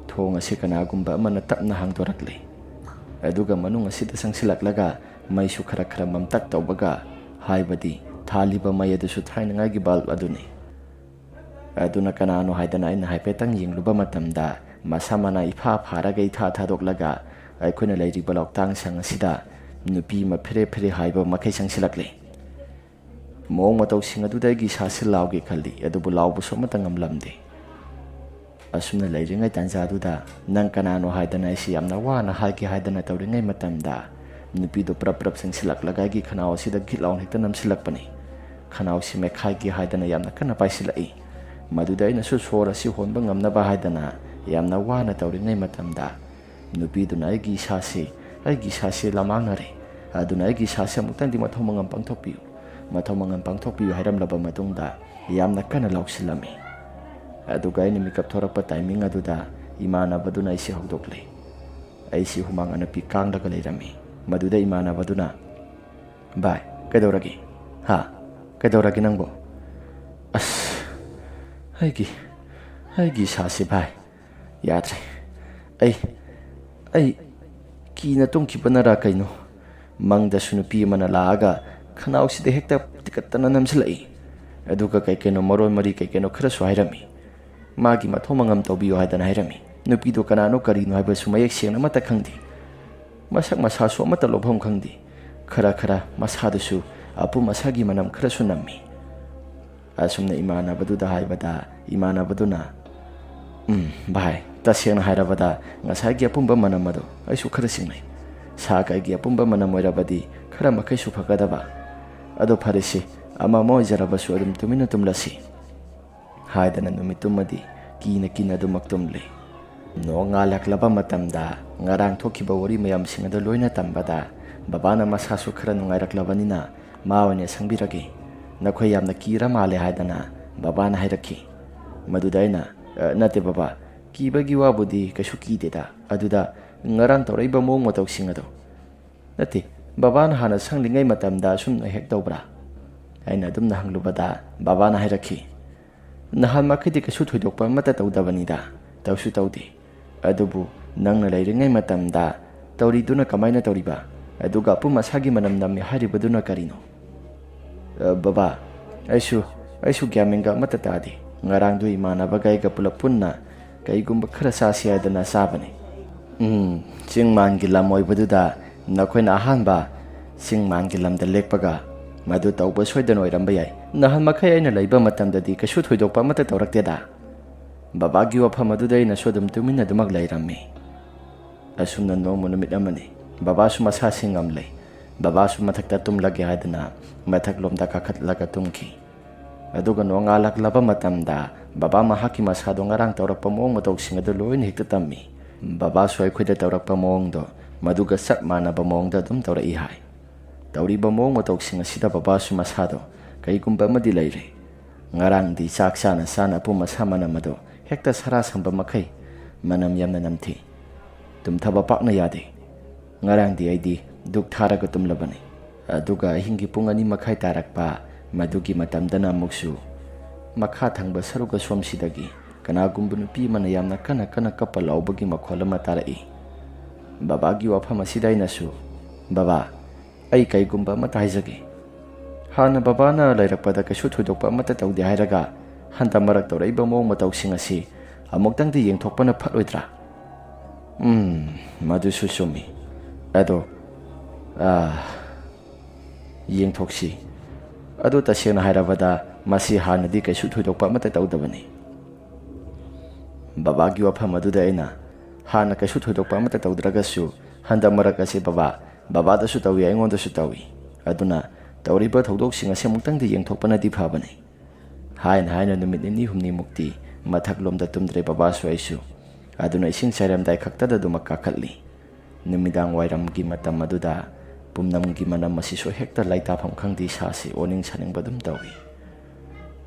ꯊꯣꯡ ꯑꯁꯤ ꯀꯅꯥꯒꯨꯝꯕ ꯑꯃꯅ ꯇꯞꯅ ꯍꯥꯡꯗꯣꯔꯛꯂꯦ꯫ ꯑꯗꯨꯒ ꯃꯅꯨꯡ ꯑꯁꯤꯗ ꯆꯪꯁꯤꯜꯂꯛꯂꯒ ꯃꯩꯁꯨ ꯈꯔ ꯈꯔ ꯃꯝꯇꯛ ꯇꯧꯕꯒ, ꯍꯥꯏꯕꯗꯤ ꯊꯥꯜꯂꯤꯕ ꯃꯩ ꯑꯗꯨꯁꯨ ꯊꯥꯏꯅꯉꯥꯏꯒꯤ ꯕꯜꯕ ꯑꯗꯨꯅꯤ꯫ ꯑꯗꯨꯅ ꯀꯅꯥꯅꯣ ꯍꯥꯏꯗꯅ ꯑꯩꯅ ꯍꯥꯏꯐꯦꯠꯇꯪ ꯌꯦꯡꯂꯨꯕ ꯃꯇꯝꯗ, ꯃꯁꯥ ꯃꯅꯥ ꯏꯐꯥ ꯐꯥꯔꯒ ꯏꯊꯥ ꯊꯥꯗꯣꯛꯂꯒ ꯑꯩꯈꯣꯏꯅ ꯂꯩꯔꯤꯕ ꯂꯧꯇꯥꯡꯁꯪ ꯑꯁꯤꯗ ꯅꯨꯄꯤ ꯑꯃ ꯐꯦꯔꯦ ꯐꯦꯔꯦ ꯍꯥꯏꯕ ꯃꯈꯩ ꯆꯪꯁꯤꯜꯂꯛꯂꯦ꯫ ꯃꯑꯣꯡ ꯃꯇꯧꯁꯤꯡ ꯑꯗꯨꯗ ꯑꯩꯒꯤ ꯏꯁꯥꯁꯤ ꯂꯥꯎꯒꯦ ꯈꯜꯂꯤ, ꯑꯗꯨꯕꯨ ꯂꯥꯎꯕꯁꯨ ꯑꯃꯠꯇ ꯉꯝꯂꯝꯗꯦ꯫ ꯑꯁꯨꯝꯅ ꯂꯩꯔꯤꯉꯩ ꯇꯥꯟꯖꯥꯗꯨꯗ, "ꯅꯪ ꯀꯅꯥꯅꯣ?" ꯍꯥꯏꯗꯅ ꯑꯩꯁꯤ ꯌꯥꯝꯅ ꯋꯥꯅ ꯍꯥꯏꯒꯦ ꯍꯥꯏꯗꯅ ꯇꯧꯔꯤꯉꯩ ꯃꯇꯝꯗ, ꯅꯨꯄꯤꯗꯨ ꯄ꯭ꯔꯞ ꯄ꯭ꯔꯞ ꯆꯪꯁꯤꯜꯂꯛꯂꯒ ꯑꯩꯒꯤ ꯈꯅꯥꯎ ꯑꯁꯤꯗ ꯒꯤꯠ ꯂꯥꯎꯅ ꯍꯦꯛꯇ ꯅꯝꯁꯤꯜꯂꯛꯄꯅꯤ꯫ ꯈꯅꯥꯎꯁꯤ ꯃꯦꯠꯈꯥꯏꯒꯦ ꯍꯥꯏꯗꯅ ꯌꯥꯝꯅ ꯀꯟꯅ ꯄꯥꯏꯁꯤꯜꯂꯛꯏ꯫ ꯃꯗꯨꯗ ꯑꯩꯅꯁꯨ ꯁꯣꯔ ꯑꯁꯤ ꯍꯣꯟꯕ ꯉꯝꯅꯕ ꯍꯥꯏꯗꯅ ꯌꯥꯝꯅ ꯋꯥꯅ ꯇꯧꯔꯤꯉꯩ ꯃꯇꯝꯗ, ꯅꯨꯄꯤꯗꯨꯅ ꯑꯩꯒꯤ ꯏꯁꯥꯁꯤ, ꯑꯩꯒꯤ ꯏꯁꯥꯁꯤ ꯂꯃꯥꯡꯅꯔꯦ꯫ ꯑꯗꯨꯅ ꯑꯩꯒꯤ ꯏꯁꯥꯁꯦ ꯑꯃꯨꯛꯇꯪꯗꯤ ꯃꯊꯧ ꯃꯉꯝ ꯄꯥꯡꯊꯣꯛꯄꯤꯌꯨ, ꯃꯊꯧ ꯃꯉꯝ ꯄꯥꯡꯊꯣꯛꯄꯤꯌꯨ" ꯍꯥꯏꯔꯝꯂꯕ ꯃꯇꯨꯡꯗ ꯌꯥꯝꯅ ꯀꯟꯅ ꯂꯥꯎꯁꯤꯜꯂꯝꯃꯤ꯫ ꯑꯗꯨꯒ ꯑꯩꯅ ꯃꯤꯀꯞ ꯊꯣꯔꯛꯄ ꯇꯥꯏꯃꯤꯡ ꯑꯗꯨꯗ ꯏꯃꯥꯟꯅꯕꯗꯨꯅ ꯑꯩꯁꯦ ꯍꯧꯗꯣꯛꯂꯦ꯫ ꯑꯩꯁꯤ ꯍꯨꯃꯥꯡ ꯑꯅꯞꯄꯤ ꯀꯥꯡꯂꯒ ꯂꯩꯔꯝꯃꯤ꯫ ꯃꯗꯨꯗ ꯏꯃꯥꯟꯅꯕꯗꯨꯅ, "ꯚꯥꯏ, ꯀꯩꯗꯧꯔꯒꯦ? ꯍꯥ? ꯀꯩꯗꯧꯔꯒꯦ ꯅꯪꯕꯣ?" "ꯑꯁ, ꯑꯩꯒꯤ, ꯑꯩꯒꯤ ꯏꯁꯥꯁꯤ ꯚꯥꯏ, ꯌꯥꯗ꯭ꯔꯦ꯫ ꯑꯩ, ꯑꯩ ꯀꯤꯅ ꯇꯨꯝꯈꯤꯕꯅꯔꯥ ꯀꯩꯅꯣ? ꯃꯪꯗꯁꯨ ꯅꯨꯄꯤ ꯑꯃꯅ ꯂꯥꯛꯑꯒ ꯈꯅꯥꯎꯁꯤꯗ ꯍꯦꯛꯇ ꯇꯤꯀꯠꯇꯅ ꯅꯝꯁꯤꯜꯂꯛꯏ꯫ ꯑꯗꯨꯒ ꯀꯩ ꯀꯩꯅꯣ ꯃꯔꯣꯟ ꯃꯔꯤ ꯀꯩ ꯀꯩꯅꯣ ꯈꯔꯁꯨ ꯍꯥꯏꯔꯝꯃꯤ꯫ ꯃꯥꯒꯤ ꯃꯊꯧ ꯃꯉꯝ ꯇꯧꯕꯤꯌꯨ ꯍꯥꯏꯗꯅ ꯍꯥꯏꯔꯝꯃꯤ꯫ ꯅꯨꯄꯤꯗꯣ ꯀꯅꯥꯅꯣ ꯀꯔꯤꯅꯣ ꯍꯥꯏꯕꯁꯨ ꯃꯌꯦꯛ ꯁꯦꯡꯅ ꯑꯃꯠꯇ ꯈꯪꯗꯦ꯫ ꯃꯁꯛ ꯃꯁꯥꯁꯨ ꯑꯃꯠꯇ ꯂꯧꯐꯝ ꯈꯪꯗꯦ꯫ ꯈꯔ ꯈꯔ ꯃꯁꯥꯗꯨꯁꯨ ꯑꯄꯨꯝ ꯑꯁꯥꯒꯤ ꯃꯅꯝ ꯈꯔꯁꯨ ꯅꯝꯃꯤ"꯫ ꯑꯁꯨꯝꯅ ꯏꯃꯥꯟꯅꯕꯗꯨꯗ ꯍꯥꯏꯕꯗ ꯏꯃꯥꯟꯅꯕꯗꯨꯅ, "ꯎꯝ, ꯚꯥꯏ, ꯇꯁꯦꯡꯅ ꯍꯥꯏꯔꯕꯗ ꯉꯁꯥꯏꯒꯤ ꯑꯄꯨꯝꯕ ꯃꯅꯝ ꯑꯗꯣ ꯑꯩꯁꯨ ꯈꯔ ꯆꯤꯡꯅꯩ꯫ ꯁꯥ ꯀꯩꯒꯤ ꯑꯄꯨꯝꯕ ꯃꯅꯝ ꯑꯣꯏꯔꯕꯗꯤ ꯈꯔ ꯃꯈꯩꯁꯨ ꯐꯒꯗꯕ꯫ ꯑꯗꯣ ꯐꯔꯦꯁꯦ, ꯑꯃ ꯑꯃ ꯑꯣꯏꯖꯔꯕꯁꯨ ꯑꯗꯨꯝ ꯇꯨꯃꯤꯟꯅ ꯇꯨꯝꯂꯁꯤ" ꯍꯥꯏꯗꯅ ꯅꯨꯃꯤꯠꯇꯨꯃꯗꯤ ꯀꯤꯅ ꯀꯤꯅ ꯑꯗꯨꯃꯛ ꯇꯨꯝꯂꯦ꯫ ꯅꯣꯡꯉꯥꯜꯂꯛꯂꯕ ꯃꯇꯝꯗ ꯉꯔꯥꯡ ꯊꯣꯛꯈꯤꯕ ꯋꯥꯔꯤ ꯃꯌꯥꯝꯁꯤꯡ ꯑꯗꯨ ꯂꯣꯏꯅ ꯇꯝꯕꯗ ꯕꯕꯥꯅ ꯃꯁꯥꯁꯨ ꯈꯔ ꯅꯨꯡꯉꯥꯏꯔꯛꯂꯕꯅꯤꯅ ꯃꯥ ꯑꯣꯏꯅ ꯁꯪꯕꯤꯔꯒꯦ, "ꯅꯈꯣꯏ ꯌꯥꯝꯅ ꯀꯤꯔ ꯃꯥꯜꯂꯦ" ꯍꯥꯏꯗꯅ ꯕꯕꯥꯅ ꯍꯥꯏꯔꯛꯈꯤ꯫ ꯃꯗꯨꯗ ꯑꯩꯅ, "ꯑ, ꯅꯠꯇꯦ ꯕꯕꯥ, ꯀꯤꯕꯒꯤ ꯋꯥꯕꯨꯗꯤ ꯀꯩꯁꯨ ꯀꯤꯗꯦꯗ꯫ ꯑꯗꯨꯗ ꯉꯔꯥꯡ ꯇꯧꯔꯛꯏꯕ ꯃꯑꯣꯡ ꯃꯇꯧꯁꯤꯡ ꯑꯗꯣ"꯫ "ꯅꯠꯇꯦ, ꯕꯕꯥꯅ ꯍꯥꯟꯅ ꯁꯪꯂꯤꯉꯩ ꯃꯇꯝꯗ ꯑꯁꯨꯝꯅ ꯍꯦꯛ ꯇꯧꯕ꯭ꯔꯥ?" ꯑꯩꯅ ꯑꯗꯨꯝꯅ ꯍꯪꯂꯨꯕꯗ ꯕꯕꯥꯅ ꯍꯥꯏꯔꯛꯈꯤ, "ꯅꯍꯥꯟ ꯃꯈꯩꯗꯤ ꯀꯩꯁꯨ ꯊꯣꯏꯗꯣꯛꯄ ꯑꯃꯠꯇ ꯇꯧꯗꯕꯅꯤꯗ, ꯇꯧꯁꯨ ꯇꯧꯗꯦ꯫ ꯑꯗꯨꯕꯨ ꯅꯪꯅ ꯂꯩꯔꯤꯉꯩ ꯃꯇꯝꯗ ꯇꯧꯔꯤꯗꯨꯅ ꯀꯃꯥꯏꯅ ꯇꯧꯔꯤꯕ? ꯑꯗꯨꯒ ꯑꯄꯨꯝ ꯑꯁꯥꯒꯤ ꯃꯅꯝ ꯅꯝꯃꯤ ꯍꯥꯏꯔꯤꯕꯗꯨꯅ ꯀꯔꯤꯅꯣ?" "ꯑ, ꯕꯕꯥ, ꯑꯩꯁꯨ, ꯑꯩꯁꯨ ꯒ꯭ꯌꯥꯟ ꯃꯦꯟꯒ ꯑꯃꯠꯇ ꯇꯥꯗꯦ꯫ ꯉꯔꯥꯡꯗꯨ ꯏꯃꯥꯟꯅꯕꯒ ꯑꯩꯒ ꯄꯨꯂꯞ ꯄꯨꯟꯅ ꯀꯩꯒꯨꯝꯕ ꯈꯔ ꯆꯥꯁꯤ ꯍꯥꯏꯗꯅ ꯆꯥꯕꯅꯤ꯫ ꯎꯝ, ꯆꯤꯡ ꯃꯥꯟꯒꯤ ꯂꯝ ꯑꯣꯏꯕꯗꯨꯗ ꯅꯈꯣꯏꯅ ꯑꯍꯥꯟꯕ ꯆꯤꯡ ꯃꯥꯟꯒꯤ ꯂꯝꯗ ꯂꯦꯛꯄꯒ ꯃꯗꯨ ꯇꯧꯕ ꯁꯣꯏꯗꯅ ꯑꯣꯏꯔꯝꯕ ꯌꯥꯏ꯫ ꯅꯍꯥꯟ ꯃꯈꯩ ꯑꯩꯅ ꯂꯩꯕ ꯃꯇꯝꯗꯗꯤ ꯀꯩꯁꯨ ꯊꯣꯏꯗꯣꯛꯄ ꯑꯃꯠꯇ ꯇꯧꯔꯛꯇꯦꯗ"꯫ ꯕꯕꯥꯒꯤ ꯋꯥꯐꯝ ꯑꯗꯨꯗ ꯑꯩꯅꯁꯨ ꯑꯗꯨꯝ ꯇꯨꯃꯤꯟꯅ ꯑꯗꯨꯃꯛ ꯂꯩꯔꯝꯃꯤ꯫ ꯑꯁꯨꯝꯅ ꯅꯣꯡꯃ ꯅꯨꯃꯤꯠ ꯑꯃꯅꯤ꯫ ꯕꯕꯥꯁꯨ ꯃꯁꯥꯁꯤ ꯉꯝꯂꯦ꯫ ꯕꯕꯥꯁꯨ ꯃꯊꯛꯇ ꯇꯨꯝꯂꯒꯦ ꯍꯥꯏꯗꯅ ꯃꯊꯛꯂꯣꯝꯗ ꯀꯥꯈꯠꯂꯒ ꯇꯨꯝꯈꯤ꯫ ꯑꯗꯨꯒ ꯅꯣꯡꯉꯥꯜꯂꯛꯂꯕ ꯃꯇꯝꯗ ꯕꯕꯥ ꯃꯍꯥꯛꯀꯤ ꯃꯁꯥꯗꯣ ꯉꯔꯥꯡ ꯇꯧꯔꯛꯄ ꯃꯑꯣꯡ ꯃꯇꯧꯁꯤꯡ ꯑꯗꯨ ꯂꯣꯏꯅ ꯍꯦꯛꯇ ꯇꯝꯃꯤ꯫ ꯕꯕꯥꯁꯨ ꯑꯩꯈꯣꯏꯗ ꯇꯧꯔꯛꯄ ꯃꯑꯣꯡꯗꯣ ꯃꯗꯨꯒ ꯆꯞ ꯃꯥꯟꯅꯕ ꯃꯑꯣꯡꯗ ꯑꯗꯨꯝ ꯇꯧꯔꯛꯏ ꯍꯥꯏ꯫ ꯇꯧꯔꯤꯕ ꯃꯑꯣꯡ ꯃꯇꯧꯁꯤꯡ ꯑꯁꯤꯗ ꯕꯕꯥꯁꯨ ꯃꯁꯥꯗꯣ ꯀꯩꯒꯨꯝꯕ ꯑꯃꯗꯤ ꯂꯩꯔꯦ꯫ ꯉꯔꯥꯡꯗꯤ ꯆꯥꯛ ꯆꯥꯅ ꯆꯥꯅ ꯑꯄꯨꯝ ꯑꯁꯥ ꯃꯅꯝ ꯑꯗꯣ ꯍꯦꯛꯇ ꯁꯔꯥ ꯁꯝꯕ ꯃꯈꯩ ꯃꯅꯝ ꯌꯥꯝꯅ ꯅꯝꯊꯤ꯫ ꯇꯨꯝꯊꯕ ꯄꯥꯛꯅ ꯌꯥꯗꯦ꯫ ꯉꯔꯥꯡꯗꯤ ꯑꯩꯗꯤ ꯗꯨꯛ ꯊꯥꯔꯒ ꯇꯨꯝꯂꯕꯅꯤ꯫ ꯑꯗꯨꯒ ꯑꯍꯤꯡꯒꯤ ꯄꯨꯡ ꯑꯅꯤ ꯃꯈꯥꯏ ꯇꯥꯔꯛꯄ, ꯃꯗꯨꯒꯤ ꯃꯇꯝꯗꯅ ꯑꯃꯨꯛꯁꯨ ꯃꯈꯥ ꯊꯪꯕ ꯁꯔꯨꯛ ꯑꯁꯣꯝꯁꯤꯗꯒꯤ ꯀꯅꯥꯒꯨꯝꯕ ꯅꯨꯄꯤ ꯑꯃꯅ ꯌꯥꯝꯅ ꯀꯟꯅ ꯀꯟꯅ ꯀꯞꯄ ꯂꯥꯎꯕꯒꯤ ꯃꯈꯣꯜ ꯑꯃ ꯇꯥꯔꯛꯏ꯫ ꯕꯕꯥꯒꯤ ꯋꯥꯐꯝ ꯑꯁꯤꯗ ꯑꯩꯅꯁꯨ, "ꯕꯕꯥ, ꯑꯩ ꯀꯩꯒꯨꯝꯕ ꯑꯃꯠꯇ ꯍꯥꯏꯖꯒꯦ꯫ ꯍꯥꯟꯅ ꯕꯕꯥꯅ ꯂꯩꯔꯛꯄꯗ ꯀꯩꯁꯨ ꯊꯣꯏꯗꯣꯛꯄ ꯑꯃꯠꯇ ꯇꯧꯗꯦ ꯍꯥꯏꯔꯒ, ꯍꯟꯗꯛ ꯃꯔꯛ ꯇꯧꯔꯛꯏꯕ ꯃꯑꯣꯡ ꯃꯇꯧꯁꯤꯡ ꯑꯁꯤ ꯑꯃꯨꯛꯇꯪꯗꯤ ꯌꯦꯡꯊꯣꯛꯄꯅ ꯐꯠꯂꯣꯏꯗ꯭ꯔꯥ?" "ꯎꯝ, ꯃꯗꯨꯁꯨ ꯆꯨꯝꯃꯤ꯫ ꯑꯗꯣ, ꯑꯥ, ꯌꯦꯡꯊꯣꯛꯁꯤ꯫ ꯑꯗꯨ ꯇꯁꯦꯡꯅ ꯍꯥꯏꯔꯕꯗ, ꯃꯁꯤ ꯍꯥꯟꯅꯗꯤ ꯀꯩꯁꯨ ꯊꯣꯏꯗꯣꯛꯄ ꯑꯃꯠꯇ ꯇꯧꯗꯕꯅꯤ꯫" ꯕꯕꯥꯒꯤ ꯋꯥꯐꯝ ꯑꯗꯨꯗ ꯑꯩꯅ, "ꯍꯥꯟꯅ ꯀꯩꯁꯨ ꯊꯣꯏꯗꯣꯛꯄ ꯑꯃꯠꯇ ꯇꯧꯗ꯭ꯔꯒꯁꯨ, ꯍꯟꯗꯛ ꯃꯔꯛ ꯑꯁꯤ ꯕꯕꯥ, ꯕꯕꯥꯗꯁꯨ ꯇꯧꯏ, ꯑꯩꯉꯣꯟꯗꯁꯨ ꯇꯧꯏ꯫ ꯑꯗꯨꯅ ꯇꯧꯔꯤꯕ ꯊꯧꯗꯣꯛꯁꯤꯡ ꯑꯁꯤ ꯑꯃꯨꯛꯇꯪꯗꯤ ꯌꯦꯡꯊꯣꯛꯄꯅꯗꯤ ꯐꯕꯅꯤ꯫" ꯍꯥꯏꯅ ꯍꯥꯏꯅ ꯅꯨꯃꯤꯠ ꯅꯤꯅꯤ ꯍꯨꯝꯅꯤꯃꯨꯛꯇꯤ ꯃꯊꯛꯂꯣꯝꯗ ꯇꯨꯝꯗ꯭ꯔꯦ ꯕꯕꯥꯁꯨ ꯑꯩꯁꯨ꯫ ꯑꯗꯨꯅ ꯏꯁꯤꯡ ꯆꯥꯏꯔꯝꯗꯥꯏ ꯈꯛꯇꯗ ꯑꯗꯨꯃꯛ ꯀꯥꯈꯠꯂꯤ꯫ ꯅꯨꯃꯤꯗꯥꯡ ꯋꯥꯏꯔꯝꯒꯤ ꯃꯇꯝ ꯑꯗꯨꯗ ꯄꯨꯝꯅꯝꯒꯤ ꯃꯅꯝ ꯑꯁꯤꯁꯨ ꯍꯦꯛꯇ ꯂꯩꯇꯥꯐꯝ ꯈꯪꯗꯦ, ꯏꯁꯥꯁꯤ ꯑꯣꯅꯤꯡ ꯁꯥꯅꯤꯡꯕ ꯑꯗꯨꯝ ꯇꯧꯏ꯫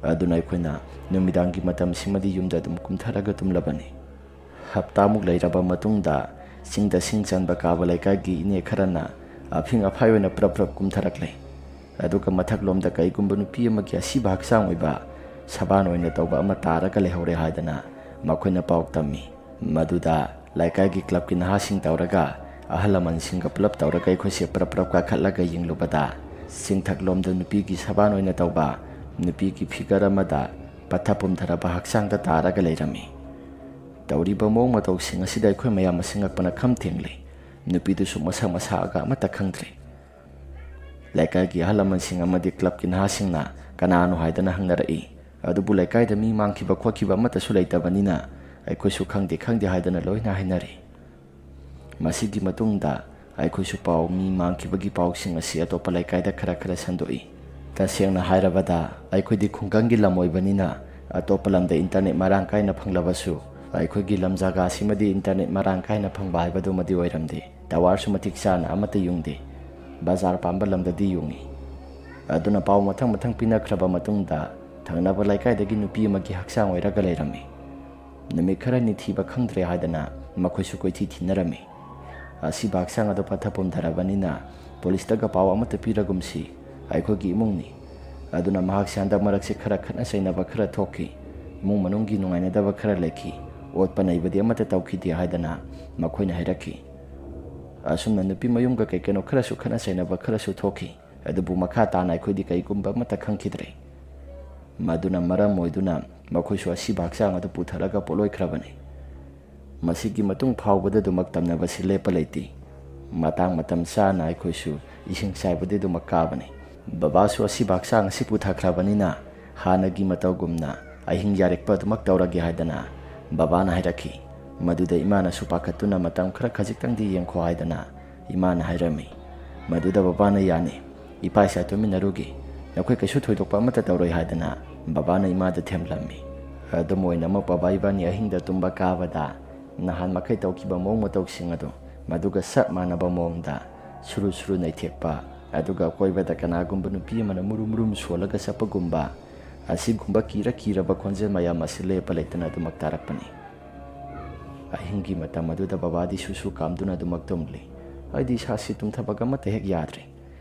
ꯑꯗꯨꯅ ꯑꯩꯈꯣꯏꯅ ꯅꯨꯃꯤꯗꯥꯡꯒꯤ ꯃꯇꯝꯁꯤꯃꯗꯤ ꯌꯨꯝꯗ ꯑꯗꯨꯝ ꯀꯨꯝꯊꯔꯒ ꯇꯨꯝꯂꯕꯅꯤ꯫ ꯍꯞꯇꯥꯃꯨꯛ ꯂꯩꯔꯕ ꯃꯇꯨꯡꯗ ꯆꯤꯡꯗ ꯁꯤꯡ ꯆꯟꯕ ꯀꯥꯕ ꯂꯩꯀꯥꯏꯒꯤ ꯏꯅꯦ ꯈꯔꯅ ꯑꯐꯤꯡ ꯑꯐꯥꯏ ꯑꯣꯏꯅ ꯄ꯭ꯔꯞ ꯄ꯭ꯔꯞ ꯀꯨꯝꯊꯔꯛꯂꯦ꯫ ꯑꯗꯨꯒ ꯃꯊꯛꯂꯣꯝꯗ ꯀꯩꯒꯨꯝꯕ ꯅꯨꯄꯤ ꯑꯃꯒꯤ ꯑꯁꯤꯕ ꯍꯛꯆꯥꯡ ꯑꯣꯏꯕ ꯁꯕꯥꯟ ꯑꯣꯏꯅ ꯇꯧꯕ ꯑꯃ ꯇꯥꯔꯒ ꯂꯩꯍꯧꯔꯦ ꯍꯥꯏꯗꯅ ꯃꯈꯣꯏꯅ ꯄꯥꯎ ꯇꯝꯃꯤ꯫ ꯃꯗꯨꯗ ꯂꯩꯀꯥꯏꯒꯤ ꯀ꯭ꯂꯕꯀꯤ ꯅꯍꯥꯁꯤꯡ ꯇꯧꯔꯒ, ꯑꯍꯜ ꯂꯃꯟꯁꯤꯡꯒ ꯄꯨꯂꯞ ꯇꯧꯔꯒ ꯑꯩꯈꯣꯏꯁꯦ ꯄ꯭ꯔꯞ ꯄ꯭ꯔꯞ ꯀꯥꯈꯠꯂꯒ ꯌꯦꯡꯂꯨꯕꯗ, ꯆꯤꯡꯊꯛꯂꯣꯝꯗ ꯅꯨꯄꯤꯒꯤ ꯁꯕꯥꯟ ꯑꯣꯏꯅ ꯇꯧꯕ ꯅꯨꯄꯤꯒꯤ ꯐꯤꯒꯔ ꯑꯃꯗ ꯄꯠꯊ ꯄꯨꯝꯊꯔꯕ ꯍꯛꯆꯥꯡꯗ ꯇꯥꯔꯒ ꯂꯩꯔꯝꯃꯤ꯫ ꯇꯧꯔꯤꯕ ꯃꯑꯣꯡ ꯃꯇꯧꯁꯤꯡ ꯑꯁꯤꯗ ꯑꯩꯈꯣꯏ ꯃꯌꯥꯝ ꯑꯁꯤ ꯉꯛꯄꯅ ꯈꯝ ꯊꯦꯡꯂꯦ꯫ ꯅꯨꯄꯤꯗꯨꯁꯨ ꯃꯁꯛ ꯃꯁꯥꯒ ꯑꯃꯠꯇ ꯈꯪꯗ꯭ꯔꯦ꯫ ꯂꯩꯀꯥꯏꯒꯤ ꯑꯍꯜ ꯂꯃꯟꯁꯤꯡ ꯑꯃꯗꯤ ꯀ꯭ꯂꯕꯀꯤ ꯅꯍꯥꯁꯤꯡꯅ ꯀꯅꯥꯅꯣ ꯍꯥꯏꯗꯅ ꯍꯪꯅꯔꯛꯏ꯫ ꯑꯗꯨꯕꯨ ꯂꯩꯀꯥꯏꯗ ꯃꯤ ꯃꯥꯡꯈꯤꯕ ꯈꯣꯠꯈꯤꯕ ꯑꯃꯠꯇꯁꯨ ꯂꯩꯇꯕꯅꯤꯅ ꯑꯩꯈꯣꯏꯁꯨ ꯈꯪꯗꯦ ꯈꯪꯗꯦ ꯍꯥꯏꯗꯅ ꯂꯣꯏꯅ ꯍꯥꯏꯅꯔꯤ꯫ ꯃꯁꯤꯒꯤ ꯃꯇꯨꯡꯗ ꯑꯩꯈꯣꯏꯁꯨ ꯄꯥꯎ, ꯃꯤ ꯃꯥꯡꯈꯤꯕꯒꯤ ꯄꯥꯎꯁꯤꯡ ꯑꯁꯤ ꯑꯇꯣꯞꯄ ꯂꯩꯀꯥꯏꯗ ꯈꯔ ꯈꯔ ꯁꯟꯗꯣꯛꯏ꯫ ꯇꯁꯦꯡꯅ ꯍꯥꯏꯔꯕꯗ, ꯑꯩꯈꯣꯏꯗꯤ ꯈꯨꯡꯒꯪꯒꯤ ꯂꯝ ꯑꯣꯏꯕꯅꯤꯅ ꯑꯇꯣꯞꯄ ꯂꯝꯗ ꯏꯟꯇꯔꯅꯦꯠ ꯃꯔꯥꯡ ꯀꯥꯏꯅ ꯐꯪꯂꯕꯁꯨ, ꯑꯩꯈꯣꯏꯒꯤ ꯂꯝ ꯖꯒꯥ ꯑꯁꯤꯃꯗꯤ ꯏꯟꯇꯔꯅꯦꯠ ꯃꯔꯥꯡ ꯀꯥꯏꯅ ꯐꯪꯕ ꯍꯥꯏꯕꯗꯨꯃꯗꯤ ꯑꯣꯏꯔꯝꯗꯦ꯫ ꯇꯋꯥꯔꯁꯨ ꯃꯇꯤꯛ ꯆꯥꯅ ꯑꯃꯠꯇ ꯌꯨꯡꯗꯦ꯫ ꯕꯖꯥꯔ ꯄꯥꯟꯕ ꯂꯝꯗꯗꯤ ꯌꯨꯡꯏ꯫ ꯑꯗꯨꯅ ꯄꯥꯎ ꯃꯊꯪ ꯃꯊꯪ ꯄꯤꯅꯈ꯭ꯔꯕ ꯃꯇꯨꯡꯗ ꯊꯪꯅꯕ ꯂꯩꯀꯥꯏꯗꯒꯤ ꯅꯨꯄꯤ ꯑꯃꯒꯤ ꯍꯛꯆꯥꯡ ꯑꯣꯏꯔꯒ ꯂꯩꯔꯝꯃꯤ꯫ ꯅꯨꯃꯤꯠ ꯈꯔꯅꯤ ꯊꯤꯕ ꯈꯪꯗ꯭ꯔꯦ ꯍꯥꯏꯗꯅ ꯃꯈꯣꯏꯁꯨ ꯀꯣꯏꯊꯤ ꯊꯤꯅꯔꯝꯃꯤ꯫ ꯑꯁꯤꯕ ꯍꯛꯆꯥꯡ ꯑꯗꯨ ꯄꯠꯊ ꯄꯨꯝꯊꯔꯕꯅꯤꯅ ꯄꯨꯂꯤꯁꯇꯒ ꯄꯥꯎ ꯑꯃꯠꯇ ꯄꯤꯔꯒꯨꯝꯁꯤ, ꯑꯩꯈꯣꯏꯒꯤ ꯏꯃꯨꯡꯅꯤ꯫ ꯑꯗꯨꯅ ꯃꯍꯥꯛꯁꯦ ꯍꯟꯗꯛ ꯃꯔꯛꯁꯦ ꯈꯔ ꯈꯠꯅ ꯆꯩꯅꯕ ꯈꯔ ꯊꯣꯛꯈꯤ, ꯏꯃꯨꯡ ꯃꯅꯨꯡꯒꯤ ꯅꯨꯡꯉꯥꯏꯅꯗꯕ ꯈꯔ ꯂꯩꯈꯤ, ꯑꯣꯠꯄ ꯅꯩꯕꯗꯤ ꯑꯃꯠꯇ ꯇꯧꯈꯤꯗꯦ ꯍꯥꯏꯗꯅ ꯃꯈꯣꯏꯅ ꯍꯥꯏꯔꯛꯈꯤ꯫ ꯑꯁꯨꯝꯅ ꯅꯨꯄꯤ ꯃꯌꯨꯝꯒ ꯀꯩ ꯀꯩꯅꯣ ꯈꯔꯁꯨ ꯈꯠꯅ ꯆꯩꯅꯕ ꯈꯔꯁꯨ ꯊꯣꯛꯈꯤ, ꯑꯗꯨꯕꯨ ꯃꯈꯥ ꯇꯥꯅ ꯑꯩꯈꯣꯏꯗꯤ ꯀꯩꯒꯨꯝꯕ ꯑꯃꯠꯇ ꯈꯪꯈꯤꯗ꯭ꯔꯦ꯫ ꯃꯗꯨꯅ ꯃꯔꯝ ꯑꯣꯏꯗꯨꯅ ꯃꯈꯣꯏꯁꯨ ꯑꯁꯤꯕ ꯍꯛꯆꯥꯡ ꯑꯗꯨ ꯄꯨꯊꯔꯒ ꯄꯣꯠꯂꯣꯏꯈ꯭ꯔꯕꯅꯤ꯫ ꯃꯁꯤꯒꯤ ꯃꯇꯨꯡ ꯐꯥꯎꯕꯗ ꯑꯗꯨꯃꯛ ꯇꯝꯅꯕꯁꯤ ꯂꯦꯞꯄ ꯂꯩꯇꯦ꯫ ꯃꯇꯥꯡ ꯃꯇꯝ ꯆꯥꯅ ꯑꯩꯈꯣꯏꯁꯨ ꯏꯁꯤꯡ ꯆꯥꯏꯕꯗꯤ ꯑꯗꯨꯃꯛ ꯀꯥꯕꯅꯤ꯫ ꯕꯕꯥꯁꯨ ꯑꯁꯤꯕ ꯍꯛꯆꯥꯡ ꯑꯁꯤ ꯄꯨꯊꯈ꯭ꯔꯕꯅꯤꯅ ꯍꯥꯟꯅꯒꯤ ꯃꯇꯧꯒꯨꯝꯅ ꯑꯍꯤꯡ ꯌꯥꯔꯦꯛꯄ ꯑꯗꯨꯃꯛ ꯇꯧꯔꯒꯦ ꯍꯥꯏꯗꯅ ꯕꯕꯥꯅ ꯍꯥꯏꯔꯛꯈꯤ꯫ ꯃꯗꯨꯗ ꯏꯃꯥꯅꯁꯨ ꯄꯥꯈꯠꯇꯨꯅ ꯃꯇꯝ ꯈꯔ ꯈꯖꯤꯛꯇꯪꯗꯤ ꯌꯦꯡꯈꯣ ꯍꯥꯏꯗꯅ ꯏꯃꯥꯅ ꯍꯥꯏꯔꯝꯃꯤ꯫ ꯃꯗꯨꯗ ꯕꯕꯥꯅ ꯌꯥꯅꯤ, ꯏꯄꯥ ꯏꯆꯥ ꯇꯨꯃꯤꯟꯅꯔꯨꯒꯦ, ꯅꯈꯣꯏ ꯀꯩꯁꯨ ꯊꯣꯏꯗꯣꯛꯄ ꯑꯃꯠꯇ ꯇꯧꯔꯣꯏ ꯍꯥꯏꯗꯅ ꯕꯕꯥꯅ ꯏꯃꯥꯗ ꯊꯦꯝꯂꯝꯃꯤ꯫ ꯑꯗꯨꯝ ꯑꯣꯏꯅꯃꯛ ꯕꯕꯥ ꯏꯕꯥꯅꯤ ꯑꯍꯤꯡꯗ ꯇꯨꯝꯕ ꯀꯥꯕꯗ ꯅꯍꯥꯟ ꯃꯈꯩ ꯇꯧꯈꯤꯕ ꯃꯑꯣꯡ ꯃꯇꯧꯁꯤꯡ ꯑꯗꯨ ꯃꯗꯨꯒ ꯆꯞ ꯃꯥꯟꯅꯕ ꯃꯑꯣꯡꯗ ꯁꯨꯔꯨ ꯁꯨꯔꯨ ꯅꯩꯊꯦꯛꯄ, ꯑꯗꯨꯒ ꯑꯀꯣꯏꯕꯗ ꯀꯅꯥꯒꯨꯝꯕ ꯅꯨꯄꯤ ꯑꯃꯅ ꯃꯨꯔꯨꯝ ꯃꯨꯔꯨꯝ ꯁꯣꯜꯂꯒ ꯆꯠꯄꯒꯨꯝꯕ, ꯑꯁꯤꯒꯨꯝꯕ ꯀꯤꯔ ꯀꯤꯔꯕ ꯈꯣꯟꯖꯦꯜ ꯃꯌꯥꯝ ꯑꯁꯤ ꯂꯦꯞꯄ ꯂꯩꯇꯅ ꯑꯗꯨꯃꯛ ꯇꯥꯔꯛꯄꯅꯤ꯫ ꯑꯍꯤꯡꯒꯤ ꯃꯇꯝ ꯑꯗꯨꯗ ꯕꯕꯥꯗꯤ ꯁꯨꯁꯨ ꯀꯥꯝꯗꯨꯅ ꯑꯗꯨꯃꯛ ꯇꯨꯝꯂꯤ꯫ ꯑꯩꯗꯤ ꯏꯁꯥꯁꯤ ꯇꯨꯝꯊꯕꯒ ꯑꯃꯠꯇ ꯍꯦꯛ ꯌꯥꯗ꯭ꯔꯦ꯫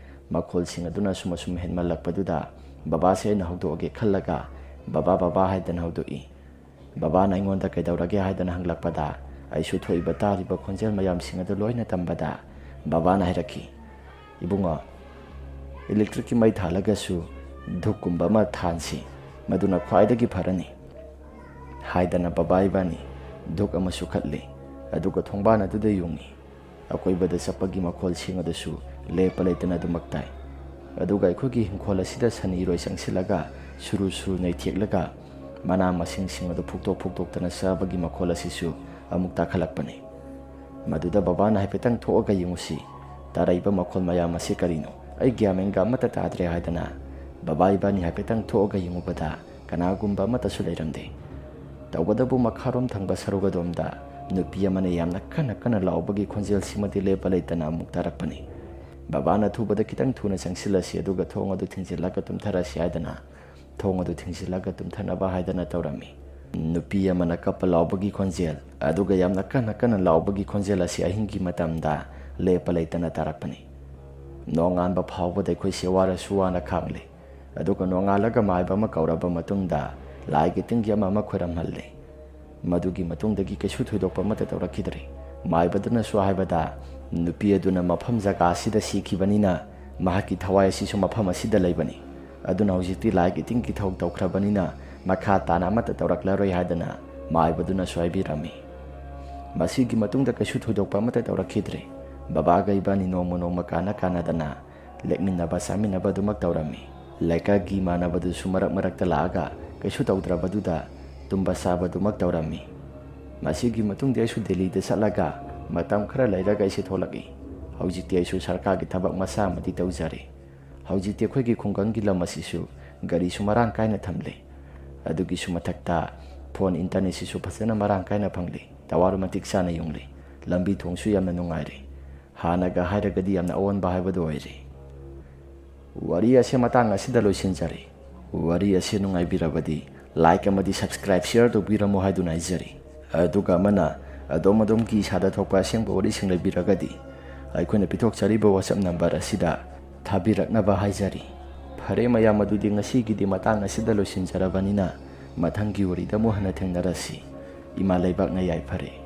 ꯃꯈꯣꯜꯁꯤꯡ ꯑꯗꯨꯅ ꯑꯁꯨꯝ ꯑꯁꯨꯝ ꯍꯦꯟꯃꯜꯂꯛꯄꯗꯨꯗ ꯕꯕꯥꯁꯦ ꯑꯩꯅ ꯍꯧꯗꯣꯛꯑꯒꯦ ꯈꯜꯂꯒ, "ꯕꯕꯥ, ꯕꯕꯥ" ꯍꯥꯏꯗꯅ ꯍꯧꯗꯣꯛꯏ꯫ ꯕꯕꯥꯅ ꯑꯩꯉꯣꯟꯗ ꯀꯩꯗꯧꯔꯒꯦ ꯍꯥꯏꯗꯅ ꯍꯪꯂꯛꯄꯗ, ꯑꯩꯁꯨ ꯊꯣꯛꯏꯕ ꯇꯥꯔꯤꯕ ꯈꯣꯟꯖꯦꯜ ꯃꯌꯥꯝꯁꯤꯡ ꯑꯗꯨ ꯂꯣꯏꯅ ꯇꯝꯕꯗ, ꯕꯕꯥꯅ ꯍꯥꯏꯔꯛꯈꯤ, "ꯏꯕꯨꯡꯉꯣ, ꯏꯂꯦꯛꯇ꯭ꯔꯤꯛꯀꯤ ꯃꯩ ꯊꯥꯜꯂꯒꯁꯨ ꯙꯨꯛꯀꯨꯝꯕ ꯑꯃ ꯊꯥꯟꯁꯤ, ꯃꯗꯨꯅ ꯈ꯭ꯋꯥꯏꯗꯒꯤ ꯐꯔꯅꯤ" ꯍꯥꯏꯗꯅ ꯕꯕꯥ ꯏꯕꯥꯅꯤ ꯙꯨꯛ ꯑꯃꯁꯨ ꯀꯠꯂꯤ꯫ ꯑꯗꯨꯒ ꯊꯣꯡꯕꯥꯟ ꯑꯗꯨꯗ ꯌꯨꯡꯉꯤ꯫ ꯑꯀꯣꯏꯕꯗ ꯆꯠꯄꯒꯤ ꯃꯈꯣꯜꯁꯤꯡ ꯑꯗꯨꯁꯨ ꯂꯦꯞꯄ ꯂꯩꯇꯅ ꯑꯗꯨꯃꯛ ꯇꯥꯏ꯫ ꯑꯗꯨꯒ ꯑꯩꯈꯣꯏꯒꯤ ꯏꯪꯈꯣꯜ ꯑꯁꯤꯗ ꯁꯟ ꯏꯔꯣꯏ ꯆꯪꯁꯤꯜꯂꯒ ꯁꯨꯔꯨ ꯁꯨꯔꯨ ꯅꯩꯊꯦꯛꯂꯒ ꯃꯅꯥ ꯃꯁꯤꯡꯁꯤꯡ ꯑꯗꯨ ꯐꯨꯛꯇꯣꯛ ꯐꯨꯛꯇꯣꯛꯇꯅ ꯆꯥꯕꯒꯤ ꯃꯈꯣꯜ ꯑꯁꯤꯁꯨ ꯑꯃꯨꯛ ꯇꯥꯈꯠꯂꯛꯄꯅꯤ꯫ ꯃꯗꯨꯗ ꯕꯕꯥꯅ ꯍꯥꯏꯐꯦꯠꯇꯪ ꯊꯣꯛꯑꯒ ꯌꯦꯡꯉꯨꯁꯤ, ꯇꯥꯔꯛꯏꯕ ꯃꯈꯣꯜ ꯃꯌꯥꯝ ꯑꯁꯤ ꯀꯔꯤꯅꯣ? ꯑꯩ ꯒ꯭ꯌꯥꯟ ꯃꯦꯟꯒ ꯑꯃꯠꯇ ꯇꯥꯗ꯭ꯔꯦ ꯍꯥꯏꯗꯅ ꯕꯕꯥ ꯏꯕꯥꯅꯤ ꯍꯥꯏꯐꯦꯠꯇꯪ ꯊꯣꯛꯑꯒ ꯌꯦꯡꯉꯨꯕꯗ ꯀꯅꯥꯒꯨꯝꯕ ꯑꯃꯠꯇꯁꯨ ꯂꯩꯔꯝꯗꯦ꯫ ꯇꯧꯕꯇꯕꯨ ꯃꯈꯥꯔꯣꯝ ꯊꯪꯕ ꯁꯔꯨꯛ ꯑꯗꯣꯝꯗ ꯅꯨꯄꯤ ꯑꯃꯅ ꯌꯥꯝꯅ ꯀꯟꯅ ꯀꯟꯅ ꯂꯥꯎꯕꯒꯤ ꯈꯣꯟꯖꯦꯜꯁꯤꯃꯗꯤ ꯂꯦꯞꯄ ꯂꯩꯇꯅ ꯑꯃꯨꯛ ꯇꯥꯔꯛꯄꯅꯤ꯫ ꯕꯕꯥꯅ ꯊꯨꯕꯗ ꯈꯤꯇꯪ ꯊꯨꯅ ꯆꯪꯁꯤꯜꯂꯁꯤ, ꯑꯗꯨꯒ ꯊꯣꯡ ꯑꯗꯨ ꯊꯤꯡꯖꯤꯜꯂꯒ ꯇꯨꯝꯊꯔꯁꯤ ꯍꯥꯏꯗꯅ ꯊꯣꯡ ꯑꯗꯨ ꯊꯤꯡꯖꯤꯜꯂꯒ ꯇꯨꯝꯊꯅꯕ ꯍꯥꯏꯗꯅ ꯇꯧꯔꯝꯃꯤ꯫ ꯅꯨꯄꯤ ꯑꯃꯅ ꯀꯞꯄ ꯂꯥꯎꯕꯒꯤ ꯈꯣꯟꯖꯦꯜ, ꯑꯗꯨꯒ ꯌꯥꯝꯅ ꯀꯟꯅ ꯀꯟꯅ ꯂꯥꯎꯕꯒꯤ ꯈꯣꯟꯖꯦꯜ ꯑꯁꯤ ꯑꯍꯤꯡꯒꯤ ꯃꯇꯝꯗ ꯂꯦꯞꯄ ꯂꯩꯇꯅ ꯇꯥꯔꯛꯄꯅꯤ꯫ ꯅꯣꯡꯉꯥꯟꯕ ꯐꯥꯎꯕꯗ ꯑꯩꯈꯣꯏꯁꯦ ꯋꯥꯔꯁꯨ ꯋꯥꯅ ꯈꯥꯡꯂꯤ꯫ ꯑꯗꯨꯒ ꯅꯣꯡꯉꯥꯜꯂꯒ ꯃꯥꯏꯕ ꯑꯃ ꯀꯧꯔꯕ ꯃꯇꯨꯡꯗ ꯂꯥꯏꯒꯤ ꯇꯤꯟꯒꯤ ꯑꯃ ꯑꯃ ꯈꯣꯏꯔꯝꯍꯜꯂꯤ꯫ ꯃꯗꯨꯒꯤ ꯃꯇꯨꯡꯗꯒꯤ ꯀꯩꯁꯨ ꯊꯣꯏꯗꯣꯛꯄ ꯑꯃꯠꯇ ꯇꯧꯔꯛꯈꯤꯗ꯭ꯔꯦ꯫ ꯃꯥꯏꯕꯗꯨꯅꯁꯨ ꯍꯥꯏꯕꯗ, ꯅꯨꯄꯤ ꯑꯗꯨꯅ ꯃꯐꯝ ꯖꯒꯥ ꯑꯁꯤꯗ ꯁꯤꯈꯤꯕꯅꯤꯅ ꯃꯍꯥꯛꯀꯤ ꯊꯋꯥꯏ ꯑꯁꯤꯁꯨ ꯃꯐꯝ ꯑꯁꯤꯗ ꯂꯩꯕꯅꯤ꯫ ꯑꯗꯨꯅ ꯍꯧꯖꯤꯛꯇꯤ ꯂꯥꯏꯒꯤ ꯇꯤꯟꯒꯤ ꯊꯧ ꯇꯧꯈ꯭ꯔꯕꯅꯤꯅ ꯃꯈꯥ ꯇꯥꯅ ꯑꯃꯠꯇ ꯇꯧꯔꯛꯂꯔꯣꯏ ꯍꯥꯏꯗꯅ ꯃꯥꯏꯕꯗꯨꯅꯁꯨ ꯍꯥꯏꯕꯤꯔꯝꯃꯤ꯫ ꯃꯁꯤꯒꯤ ꯃꯇꯨꯡꯗ ꯀꯩꯁꯨ ꯊꯣꯏꯗꯣꯛꯄ ꯑꯃꯠꯇ ꯇꯧꯔꯛꯈꯤꯗ꯭ꯔꯦ꯫ ꯕꯕꯥꯒ ꯏꯕꯥꯅꯤ ꯅꯣꯡꯃ ꯅꯣꯡꯃ ꯀꯥꯟꯅ ꯀꯥꯟꯅꯗꯅ ꯂꯦꯛꯃꯤꯟꯅꯕ ꯆꯥꯃꯤꯟꯅꯕ ꯑꯗꯨꯃꯛ ꯇꯧꯔꯝꯃꯤ꯫ ꯂꯩꯀꯥꯏꯒꯤ ꯏꯃꯥꯟꯅꯕꯗꯨꯁꯨ ꯃꯔꯛ ꯃꯔꯛꯇ ꯂꯥꯛꯑꯒ ꯀꯩꯁꯨ ꯇꯧꯗ꯭ꯔꯕꯗꯨꯗ ꯇꯨꯝꯕ ꯆꯥꯕꯗꯨꯃꯛ ꯇꯧꯔꯝꯃꯤ꯫ ꯃꯁꯤꯒꯤ ꯃꯇꯨꯡꯗꯤ ꯑꯩꯁꯨ ꯗꯦꯜꯂꯤꯗ ꯆꯠꯂꯒ ꯃꯇꯝ ꯈꯔ ꯂꯩꯔꯒ ꯑꯩꯁꯦ ꯊꯣꯛꯂꯛꯏ꯫ ꯍꯧꯖꯤꯛꯇꯤ ꯑꯩꯁꯨ ꯁꯔꯀꯥꯔꯒꯤ ꯊꯕꯛ ꯃꯆꯥ ꯑꯃꯗꯤ ꯇꯧꯖꯔꯤ꯫ ꯍꯧꯖꯤꯛꯇꯤ ꯑꯩꯈꯣꯏꯒꯤ ꯈꯨꯡꯒꯪꯒꯤ ꯂꯝ ꯑꯁꯤꯁꯨ ꯒꯥꯔꯤꯁꯨ ꯃꯔꯥꯡ ꯀꯥꯏꯅ ꯊꯝꯂꯤ꯫ ꯑꯗꯨꯒꯤꯁꯨ ꯃꯊꯛꯇ ꯐꯣꯟ ꯏꯟꯇꯔꯅꯦꯠꯁꯤꯁꯨ ꯐꯖꯅ ꯃꯔꯥꯡ ꯀꯥꯏꯅ ꯐꯪꯂꯤ꯫ ꯇꯋꯥꯔ ꯃꯇꯤꯛ ꯆꯥꯅ ꯌꯨꯡꯂꯤ꯫ ꯂꯝꯕꯤ ꯊꯣꯡꯁꯨ ꯌꯥꯝꯅ ꯅꯨꯡꯉꯥꯏꯔꯦ꯫ ꯍꯥꯟꯅꯒ ꯍꯥꯏꯔꯒꯗꯤ ꯌꯥꯝꯅ ꯑꯑꯣꯟꯕ ꯍꯥꯏꯕꯗꯨ ꯑꯣꯏꯔꯦ꯫ ꯋꯥꯔꯤ ꯑꯁꯤ ꯃꯇꯥꯡ ꯑꯁꯤꯗ ꯂꯣꯏꯁꯤꯟꯖꯔꯦ꯫ ꯋꯥꯔꯤ ꯑꯁꯤ ꯅꯨꯡꯉꯥꯏꯕꯤꯔꯕꯗꯤ like ꯑꯃꯗꯤ subscribe, share ꯇꯧꯕꯤꯔꯝꯃꯨ ꯍꯥꯏꯗꯨꯅ ꯍꯥꯏꯖꯔꯤ꯫ ꯑꯗꯨꯒ ꯑꯃꯅ, ꯑꯗꯣꯝ ꯑꯗꯣꯝꯒꯤ ꯏꯁꯥꯗ ꯊꯣꯛꯄ ꯑꯁꯦꯡꯕ ꯋꯥꯔꯤꯁꯤꯡ ꯂꯩꯕꯤꯔꯒꯗꯤ ꯑꯩꯈꯣꯏꯅ ꯄꯤꯊꯣꯛꯆꯔꯤꯕ WhatsApp number ꯑꯁꯤꯗ ꯊꯥꯕꯤꯔꯛꯅꯕ ꯍꯥꯏꯖꯔꯤ꯫ ꯐꯔꯦ ꯃꯌꯥꯝ, ꯑꯗꯨꯗꯤ ꯉꯁꯤꯒꯤꯗꯤ ꯃꯇꯥꯡ ꯑꯁꯤꯗ ꯂꯣꯏꯁꯤꯟꯖꯔꯕꯅꯤꯅ ꯃꯊꯪꯒꯤ ꯋꯥꯔꯤꯗ ꯑꯃꯨꯛ ꯍꯟꯅ ꯊꯦꯡꯅꯔꯁꯤ꯫ ꯏꯃꯥ ꯂꯩꯕꯥꯛꯅ ꯌꯥꯏꯐꯔꯦ꯫